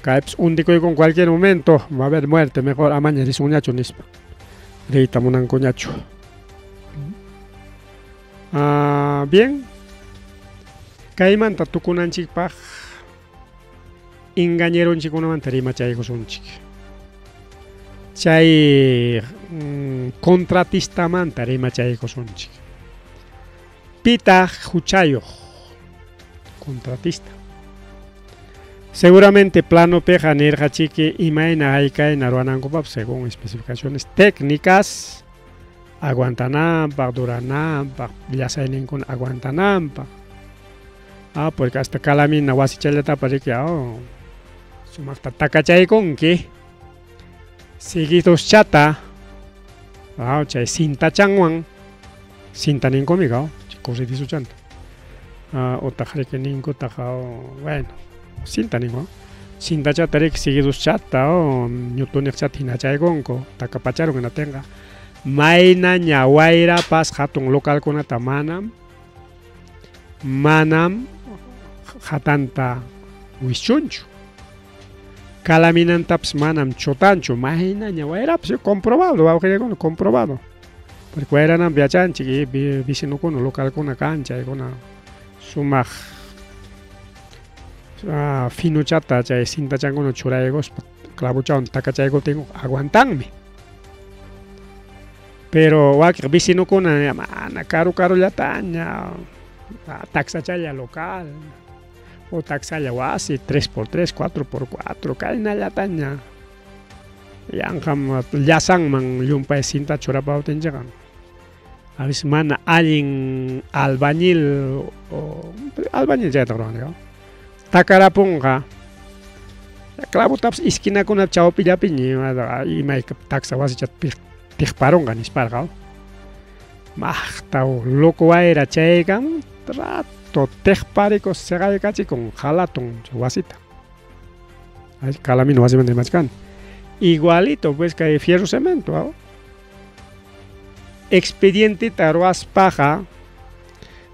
Kaypis undikuyku cualquier momento, va a haber muerte, mejor amaña risunñachu nispa. Riyta munankuñachu. Bien. Kaymanta tukunanchikpaq engañeronchikkunamanta rimachaykusunchik. Chay contratistamanta rimachaykusunchik. Pitaq huchayuq contratista. Seguramente plano peja nirqachiki imayna haykayna ruwanankupaq según especificaciones técnicas, aguantananpaq, durananpaq, llasayninkuna aguantananpaq. Porque hasta calamina wasichallatapas riki, sumaqta takachaykunki. Seguidoschata, chay cintachanwan, cinta ninkumi, corredizuchanta. Otaq riki ninkutaq, bueno, cinta ningo. Cintachata riki seguidoschata, ñutuniqchata hinachaykunku, takapacharun hinatinqa. Maynaña wayrapas hatun localkunata manam hatanta wischunchu. Calaminantapas manam chutanchu, maynaña wayrapas, comprobado, wawqillakuna, comprobado. Porque wayranampi yachanchik, vecinokuna, localkuna kan, chaykuna sumaq finuchata chay cintachankuna churaykuspa clavochawan takachaykuptinku aguantanmi. Pero wakiq vecinokuna mana karu karullataña, taxachalla local o taxalla wasi 3x3, 4x4, kaynallataña. Yanqam llasanman llumpay cinta churapawtinchikqa. A veces mana allin albañil o albañil chayta ruwani, takarapunqa clavotapas esquinakuna chawpillapiña imayka taxa wasichata tiqparunqa nisparqa. Maqta loco wayra chaykamun rato tiqpariko seqaykachikun jalatun wasita. Ay, calamino wasimanta rimachkani. Igualito pues kay fierro cemento, ¿no? Expedientita ruwaspaqa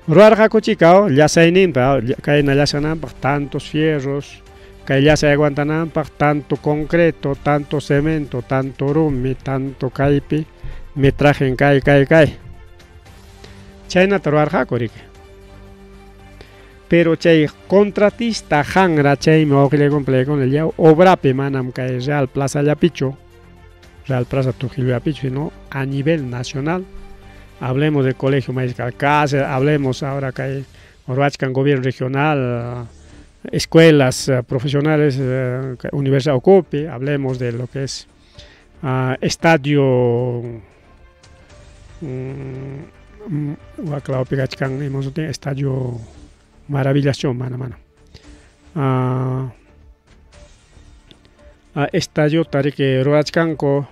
ruwarqakuchika llasayninpa, kayna llasananpaq tantos fierros, kay llasay aguantananpaq tanto concreto, tanto cemento, tanto rumi, tanto kaypi, metraje kay kay kay. Chaynata ruwarqaku riki. Pero chay contratista hanra chaymi wawqillaykuna llaw obrapi manam kay Real Plaza llapichu, Real Plaza Trujillo-llapichu, sino a nivel nacional. Hablemos del Colegio Mariscal Cáceres, hablemos ahora que hay ruwachkan gobierno regional, escuelas profesionales, Universidad Ocupi, hablemos de lo que es estadio waklawpi kachkan estadio Maravillas mana mana. Estadio tariki ruwachkanku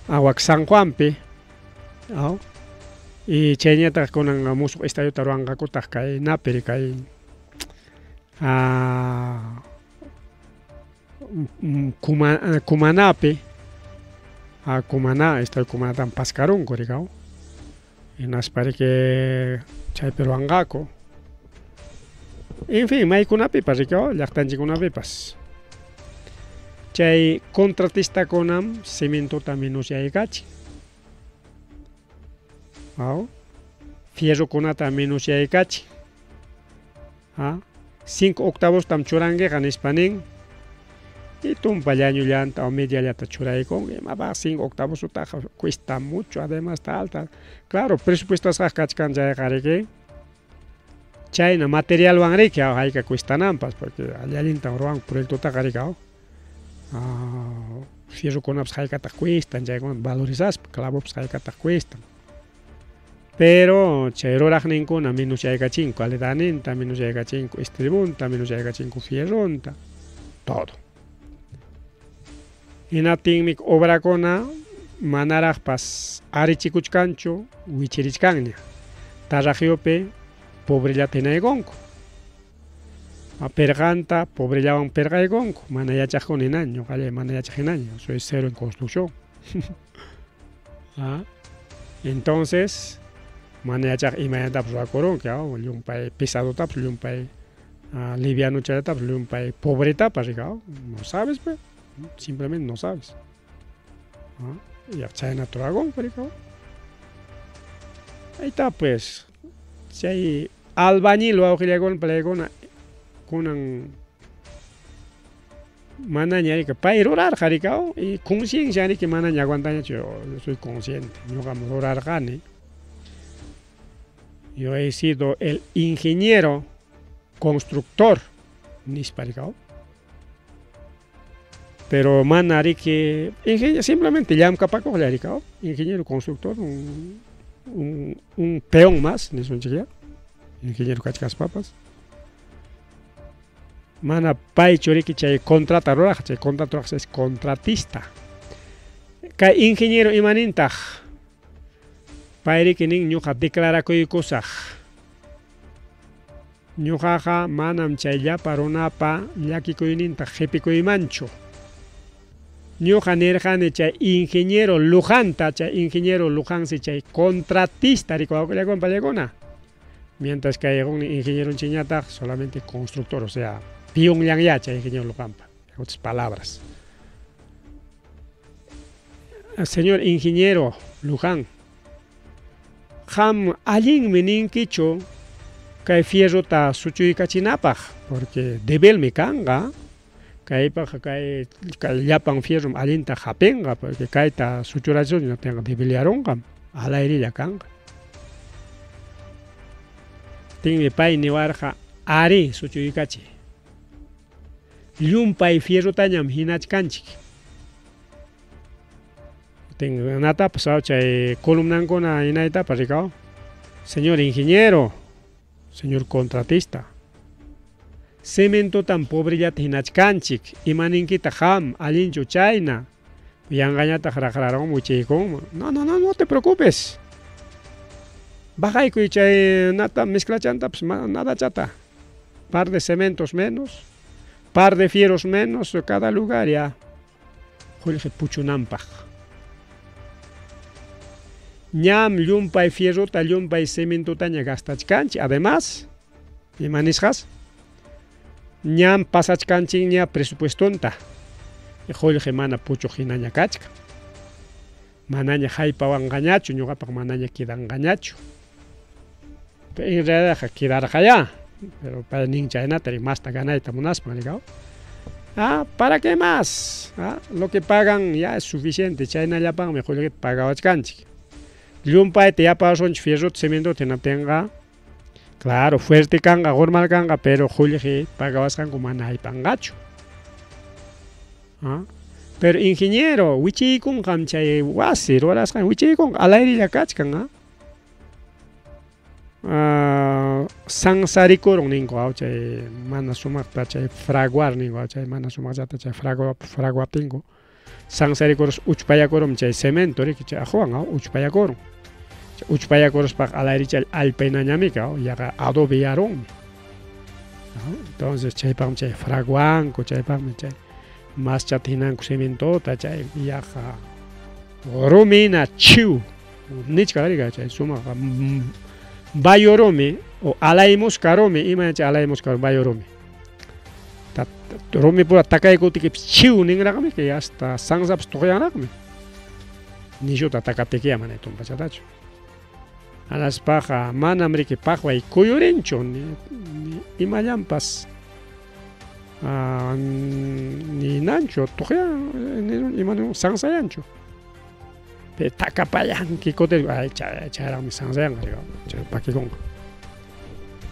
awak San Juanpi, y chayñataq kunan musuq estadiota ruwanqakutaq kay napiri kay Kumanapi, Kumana, estadio Kumanatan paskarunku rikaw, hinaspa riki chaypi ruwanqaku. En fin, maykunapipas rikaw, llaqtanchikkunapipas. Chay contratistakunam cementota menosyaykachin. Fierrokunata menosyaykachin. 5 octavostam churankiqa nispa nin. Y tumpa llañullanta o mediallata churaykunki, imapaq 5 octavosutaqa cuesta mucho, además está alta. Claro, presupuestasqa kachkan chayqa riki. Chayna materialwan riki hayka cuestananpas, porque allintan ruwanku proyectotaqa riki. Fierrokunapas haykataq cuestan, chaykuna valorizaspa, clavopas haykataq cuestan. Pero chay ruraqninkuna menosyaykachinku calidadninta, menosyaykachinku estribunta, menosyaykachinku fierronta, todo. Hinaptinmi obrakuna manaraqpas arichikuchkanchu, wichirichkanña. Tarraqyupi pobrellata hinaykunku. Perqanta pobrellawan perqaykunku, mana yachaqkuna hinaña, ñuqallay mana yachaq hinaña, soy cero en construcción. Entonces, mana yachaq imaynatapas ruwakurunki, llumpay pesadotapas, llumpay livianuchallatapas, llumpay pobretapas, no sabes, pues. Simplemente no sabes. Y chaynata ruwakunku, rikaw. Ahí está, pues. Chay albañil wawqillaykuna palaykuna kunan manaña riki pay rurarqa rikaw, y conciencia riki manaña aguantañachu, yo soy consciente, ñuqam rurarqani. Yo he sido el ingeniero constructor nispa rikaw. Pero mana riki simplemente llamkapakuqlla rikaw, ingeniero constructor, un peón más nisunchikya, ingeniero kachkaspapas. Mana paychu riki chay contrata ruraq, chay contrata ruraq es contratista. Kay ingeniero imanintaq pay riki nin ñuqa declarakuykusaq. Ñuqaqa manam chay llapa runapa llakikuyninta qhipikuymanchu. Ñuqa nirqani chay ingeniero Lujanta, chay ingeniero Lujansi chay contratista rikuwawqillakuna pallaykuna. Mientras que hay un ingeniero chiñataq solamente constructor, o sea, pionllanya chay ingeniero Lujanpa, en otras palabras. Señor ingeniero Luján, qam allinmi ninkichu kay fierrota suchuykachinapaq, porque debelmi kanqa. Kaypaq kay llapan fierro allinta hapinqa, porque kayta suchurachun hinaptinqa debillarunqam, alayrilla kanqa. Tinmi pay niwarqa ari suchuykachi. Llumpay fierrotañam hinachkanchik. Natapas chay columnankuna hinaytapas rikaw. Señor ingeniero, señor contratista, cementotam pobrellata hinachkanchik, imaninkita qam allinchu chayna, Yanqañataq raqrarunman wichiykunman. No, no, no, no te preocupes. Bajaykuy chay nata mezclachantapas nadachata. Par de cementos menos, par de fierros menos cada lugar ya. Qullqi puchunanpaq. Ñam llumpay fierrota, llumpay cementutaña gastachkanchik. Además, ima nisqas? Ñam pasachkanchikña presupuestonta. Qullqi mana puchuq hinaña kachkan. Manaña haypawanqañachu, ñuqapaq manaña quedanqañachu. Pero en realidad quedarqayá. Pero pay nin chaynata masta ganayta munaspan, riqaw. Ah, ¿para qué más? Ah, lo que pagan ya es suficiente. Chaynallapaqmi qullqita pagawachkanchik. Llumpayta yapasunchik fierrota, cementota hinaptinqa, claro, fuerte kanqa, formal kanqa, pero qullqi pagawasqanku mana haypanqachu. Ah, pero ingeniero, wichiykunqam chay wasi rurasqan wichiykunqa alayrilla kachkan, ah. Sansarikurun ninku chay mana sumaqta chay fraguar ninku chay mana sumaqllata chay fraguaptinku sansarikurus uchpayakurum chay cemento riki chay aquwan uchpayakurun. Uchpayakuruspaqa alayricha allpaynañamika yaqa adobe yarunmi. Entonces chaypaqmi chay fraguanku, chaypaqmi chay maschata hinanku cementota chay yaqa rumina chiw nichka rika chay sumaq bayo rumi o alaymusqa rumi, ima chay alaymusqa bayo rumi. Rumi pura takaykuptikipas chiw ninraqmi que hasta sansapas tuqyanraqmi. Nishuta takaptikiya mana tumpachatachu. Anaspaqa manam riki paqway kuyurinchu ni imallanpas ninanchu tuqya ima sansayanchu. Pero takapayanki kutin ay chayraqmi sansayanqa chay pakikunqa.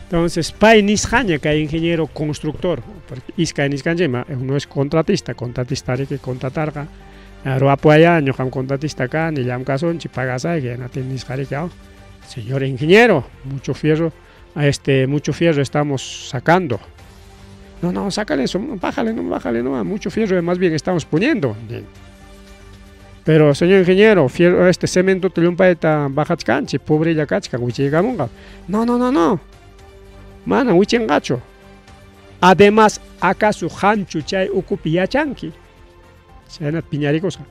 Entonces pay nisqaña kay ingeniero constructor, porque iskay nisqanchikma uno es contratista, contratista riki contratarqa ruwapuwaya ñuqam contratista kani llamkasunchik pagasayki hinaptin nisqa riki señor ingeniero, mucho fierro, mucho fierro estamos sacando. No, no, sácale eso, bájale, no, bájale, no, mucho fierro más bien estamos poniendo. Pero señor ingeniero, fierro, cemento llumpayta bajachkanchik, pobrella kachkan, wichiykamunqa. No, no, no, no. Mana wichinqachu. Además, ¿acaso hanchu chay ukupi yachanki? Chaynata piñarikusqa.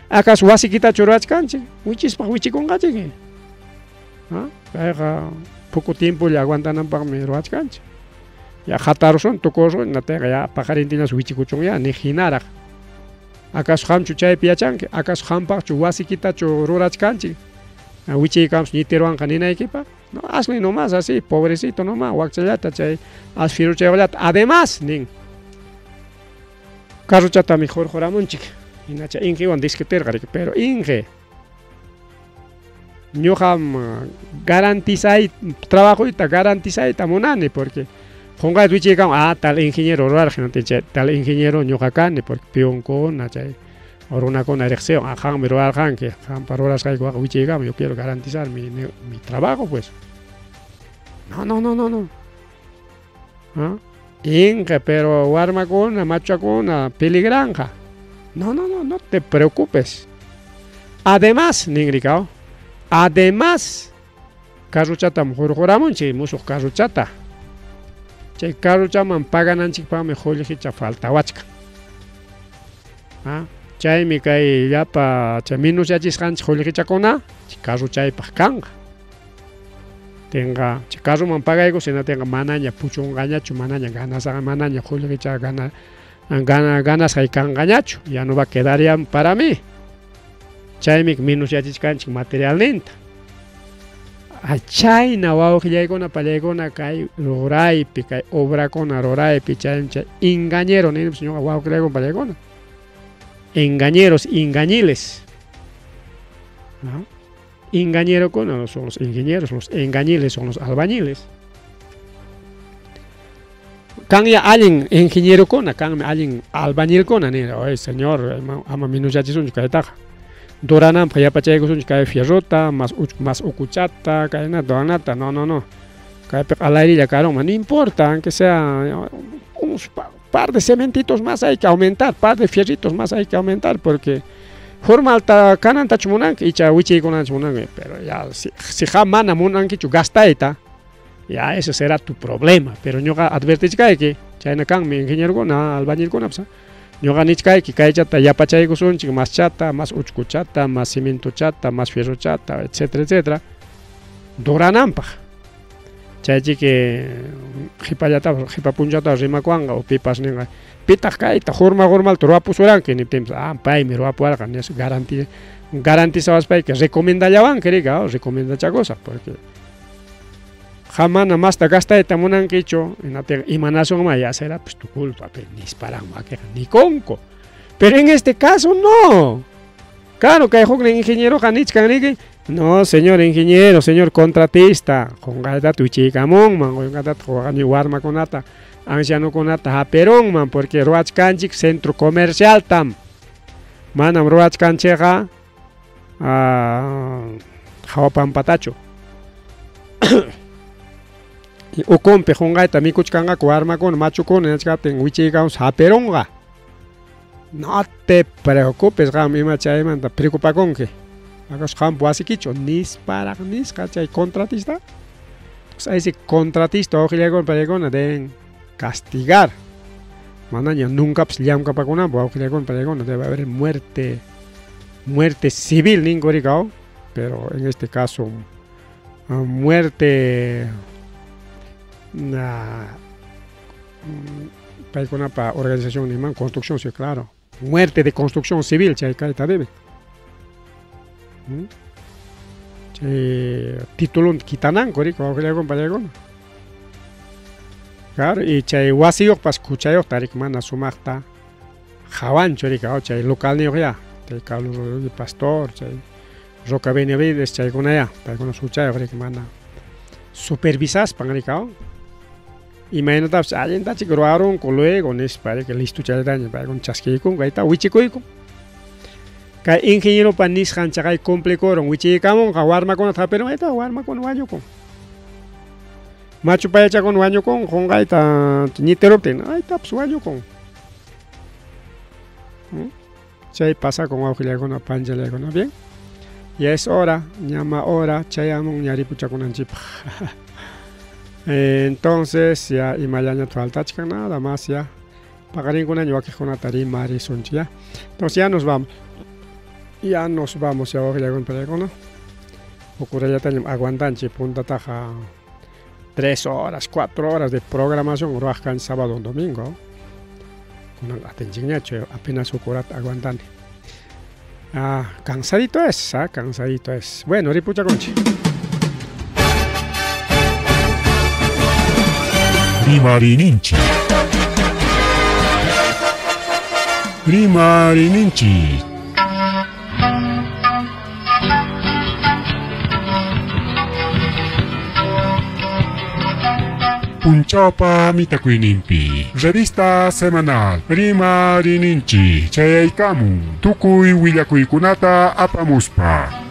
¿Acaso wasikitachu rurachkanchik? Wichispaq wichikunqachik. ¿Ah? Payqa poco tiempo aguantananpaqmi ruwachkanchik. Ya hatarusun, tukurusun, hinaptinqa ya paqarintiñas wichikuchun ya, ni hinaraq. ¿Acaso qamchu chaypi yachanki? ¿Acaso qampaqchu wasikitachu rurachkanchik? Wichiykamus ñitiruwanqa ninaykipaq. No, hazle nomás así, pobrecito nomás, wakchallata chay, haz fierrochayllata. Además, nin, carrochatami hurquramunchik. Hinacha ingewan discutirqa riki, pero inge, ñuqam garantizay, trabajoyta garantizayta munani, porque qunqayta wichiykamun, tal ingeniero rurarqa, hinaptin chay tal ingeniero ñuqa kani, porque peonkuna chay runakuna riqsiwan, qanmi rurarqanki, qampa rurasqaykiwaqa wichiykamun, yo quiero garantizar mi trabajo, pues. No, no, no, no, no. ¿Ah? Inge, pero warmakuna, machakuna, peligranja. No, no, no, no te preocupes. Además, ningrikao, además, carruchatam hurquramunchik, musuq carruchata. Chay carruchaman pagananchikpaqmi qullqicha faltawachkan. ¿Ah? Chaymi kay llapa chay minusyachisqanchik qullqichakuna chay carruchaypaq kanqa. Tenga chay carruman pagaykus hinatinqa manaña puchunqañachu, manaña ganasqa, manaña qullqicha ganasqay kanqañachu, ya no va a quedar ya para mí. Chaymi minusyachichkanchik materialninta. Chayna wawqillaykuna pallaykuna kay ruraypi, kay obrakuna ruraypi, chay engañero ninpas ñuqa wawqillaykuna pallaykuna. Engañeros, engañiles. ¿No? Engañerokuna son los ingenieros, los engañiles son los albañiles. Kan ya allin ingenierokuna, kanmi allin albañilkuna nira, oye señor, ama minuyachisunchu kaytaqa. Durananpaq yapachaykusunchu kay fierrota, más ukuchata, kaynata, duranata, no, no, no. Kaypiqa alayrilla karunman, no importa, aunque sea unos par de cementitos más hay que aumentar, par de fierritos más hay que aumentar, porque Formalta kanantachu munanki icha wichiykunanchu munanki, pero ya si qam mana munankichu gastayta, ya ese será tu problema, pero ñuqa advertichkayki, chayna kanmi ingenierokuna, albañilkunapas, ñuqa nichkayki kaychata yapachaykusunchik más chata, más uchkuchata, más cimientochata, más fierrochata, etcétera, etcétera, durananpaq. Chaychiki qhipallatapas qhipapunchata rimakuwanqa o pipas ninqa pitaq kayta hurma hurmalta ruwapusuranki niptinpas, ah, paymi ruwapuwarqa nispa garantizawaspayki recomendallawanki rika, recomendachakusaq porque qam mana masta gastayta munankichu, hinaptinqa imanasunman ya será pues tu culpa, pero nisparaq wakinqa nikunku. Pero en este caso no. Claro, kay huknin ingenieroqa nichkan riki, no, señor ingeniero, señor contratista, qunqaytata wichiykamunman, qunqaytata warmakunata, ancianokunata hapirunman, porque ruwachkanchik centro comercialtam. Manam ruwachkanchikqa hawa pampatachu. Ukunpi qunqayta mikuchkanqaku warmakuna, machukuna nichkaptin wichiykamus hapirunqa. No te preocupes, qam ima chaymanta preocupakunki. Acaso qampa wasikichu nisparaq nisqa chay contratista. Entonces a ese contratista wawqillaykuna paykuna deben castigar. Manaña nuncapas llamkapakunanpaq wawqillaykuna paykuna debe haber muerte, muerte civil ninku rika, pero en este caso muerte paykunapa organización niman construcción, sí, claro. Muerte de construcción civil chay kayta debe. Chay titulunta quitananku rika wawqillaykuna paykuna. Claro, y chay wasiyuqpas kuchayuqta rika mana sumaqta hawanchu rika, chay localniyuq ya, chay Carlos Rodríguez Pastor, chay Roca Benavides, chaykuna ya, paykuna huchayuq rika mana supervisaspan rika. Imaynatapas allintachik ruwarunku luego nispa rika listo chaytaña paykuna chaskiykunku ayta wichikuyku. Kay ingenieropa nisqan chaqay cumplikurun wichiykamunqa warmakunata hapirun ayta warmakuna wañukun. Machu payachakuna wañukun qunqayta ñitiruptin aytapas wañukun. Chay pasakun wawqillaykuna panchallaykuna bien. Ya es hora, ñama hora chayamun ñaripuchakunanchikpaq. Entonces ya imallaña faltachkan nada más ya. Paqarinkunaña wakiqkunata rimarisunchik ya. Entonces ya nos vamos. Ya nos vamos ya wawqillaykuna paykuna. Huk horallatañam aguantanchik puntataqa 3 horas, 4 horas de programación ruwaq kanchik sábado domingo. Kunan atinchikñachu apenas huk horata aguantani. Ah, cansadito es, cansadito es. Bueno, ripuchakunchik. Rimarininchik. Rimarininchik. Punchawpa mitakuyninpi revista semanal Rimarininchik chayaykamun tukuy willakuykunata apamuspa.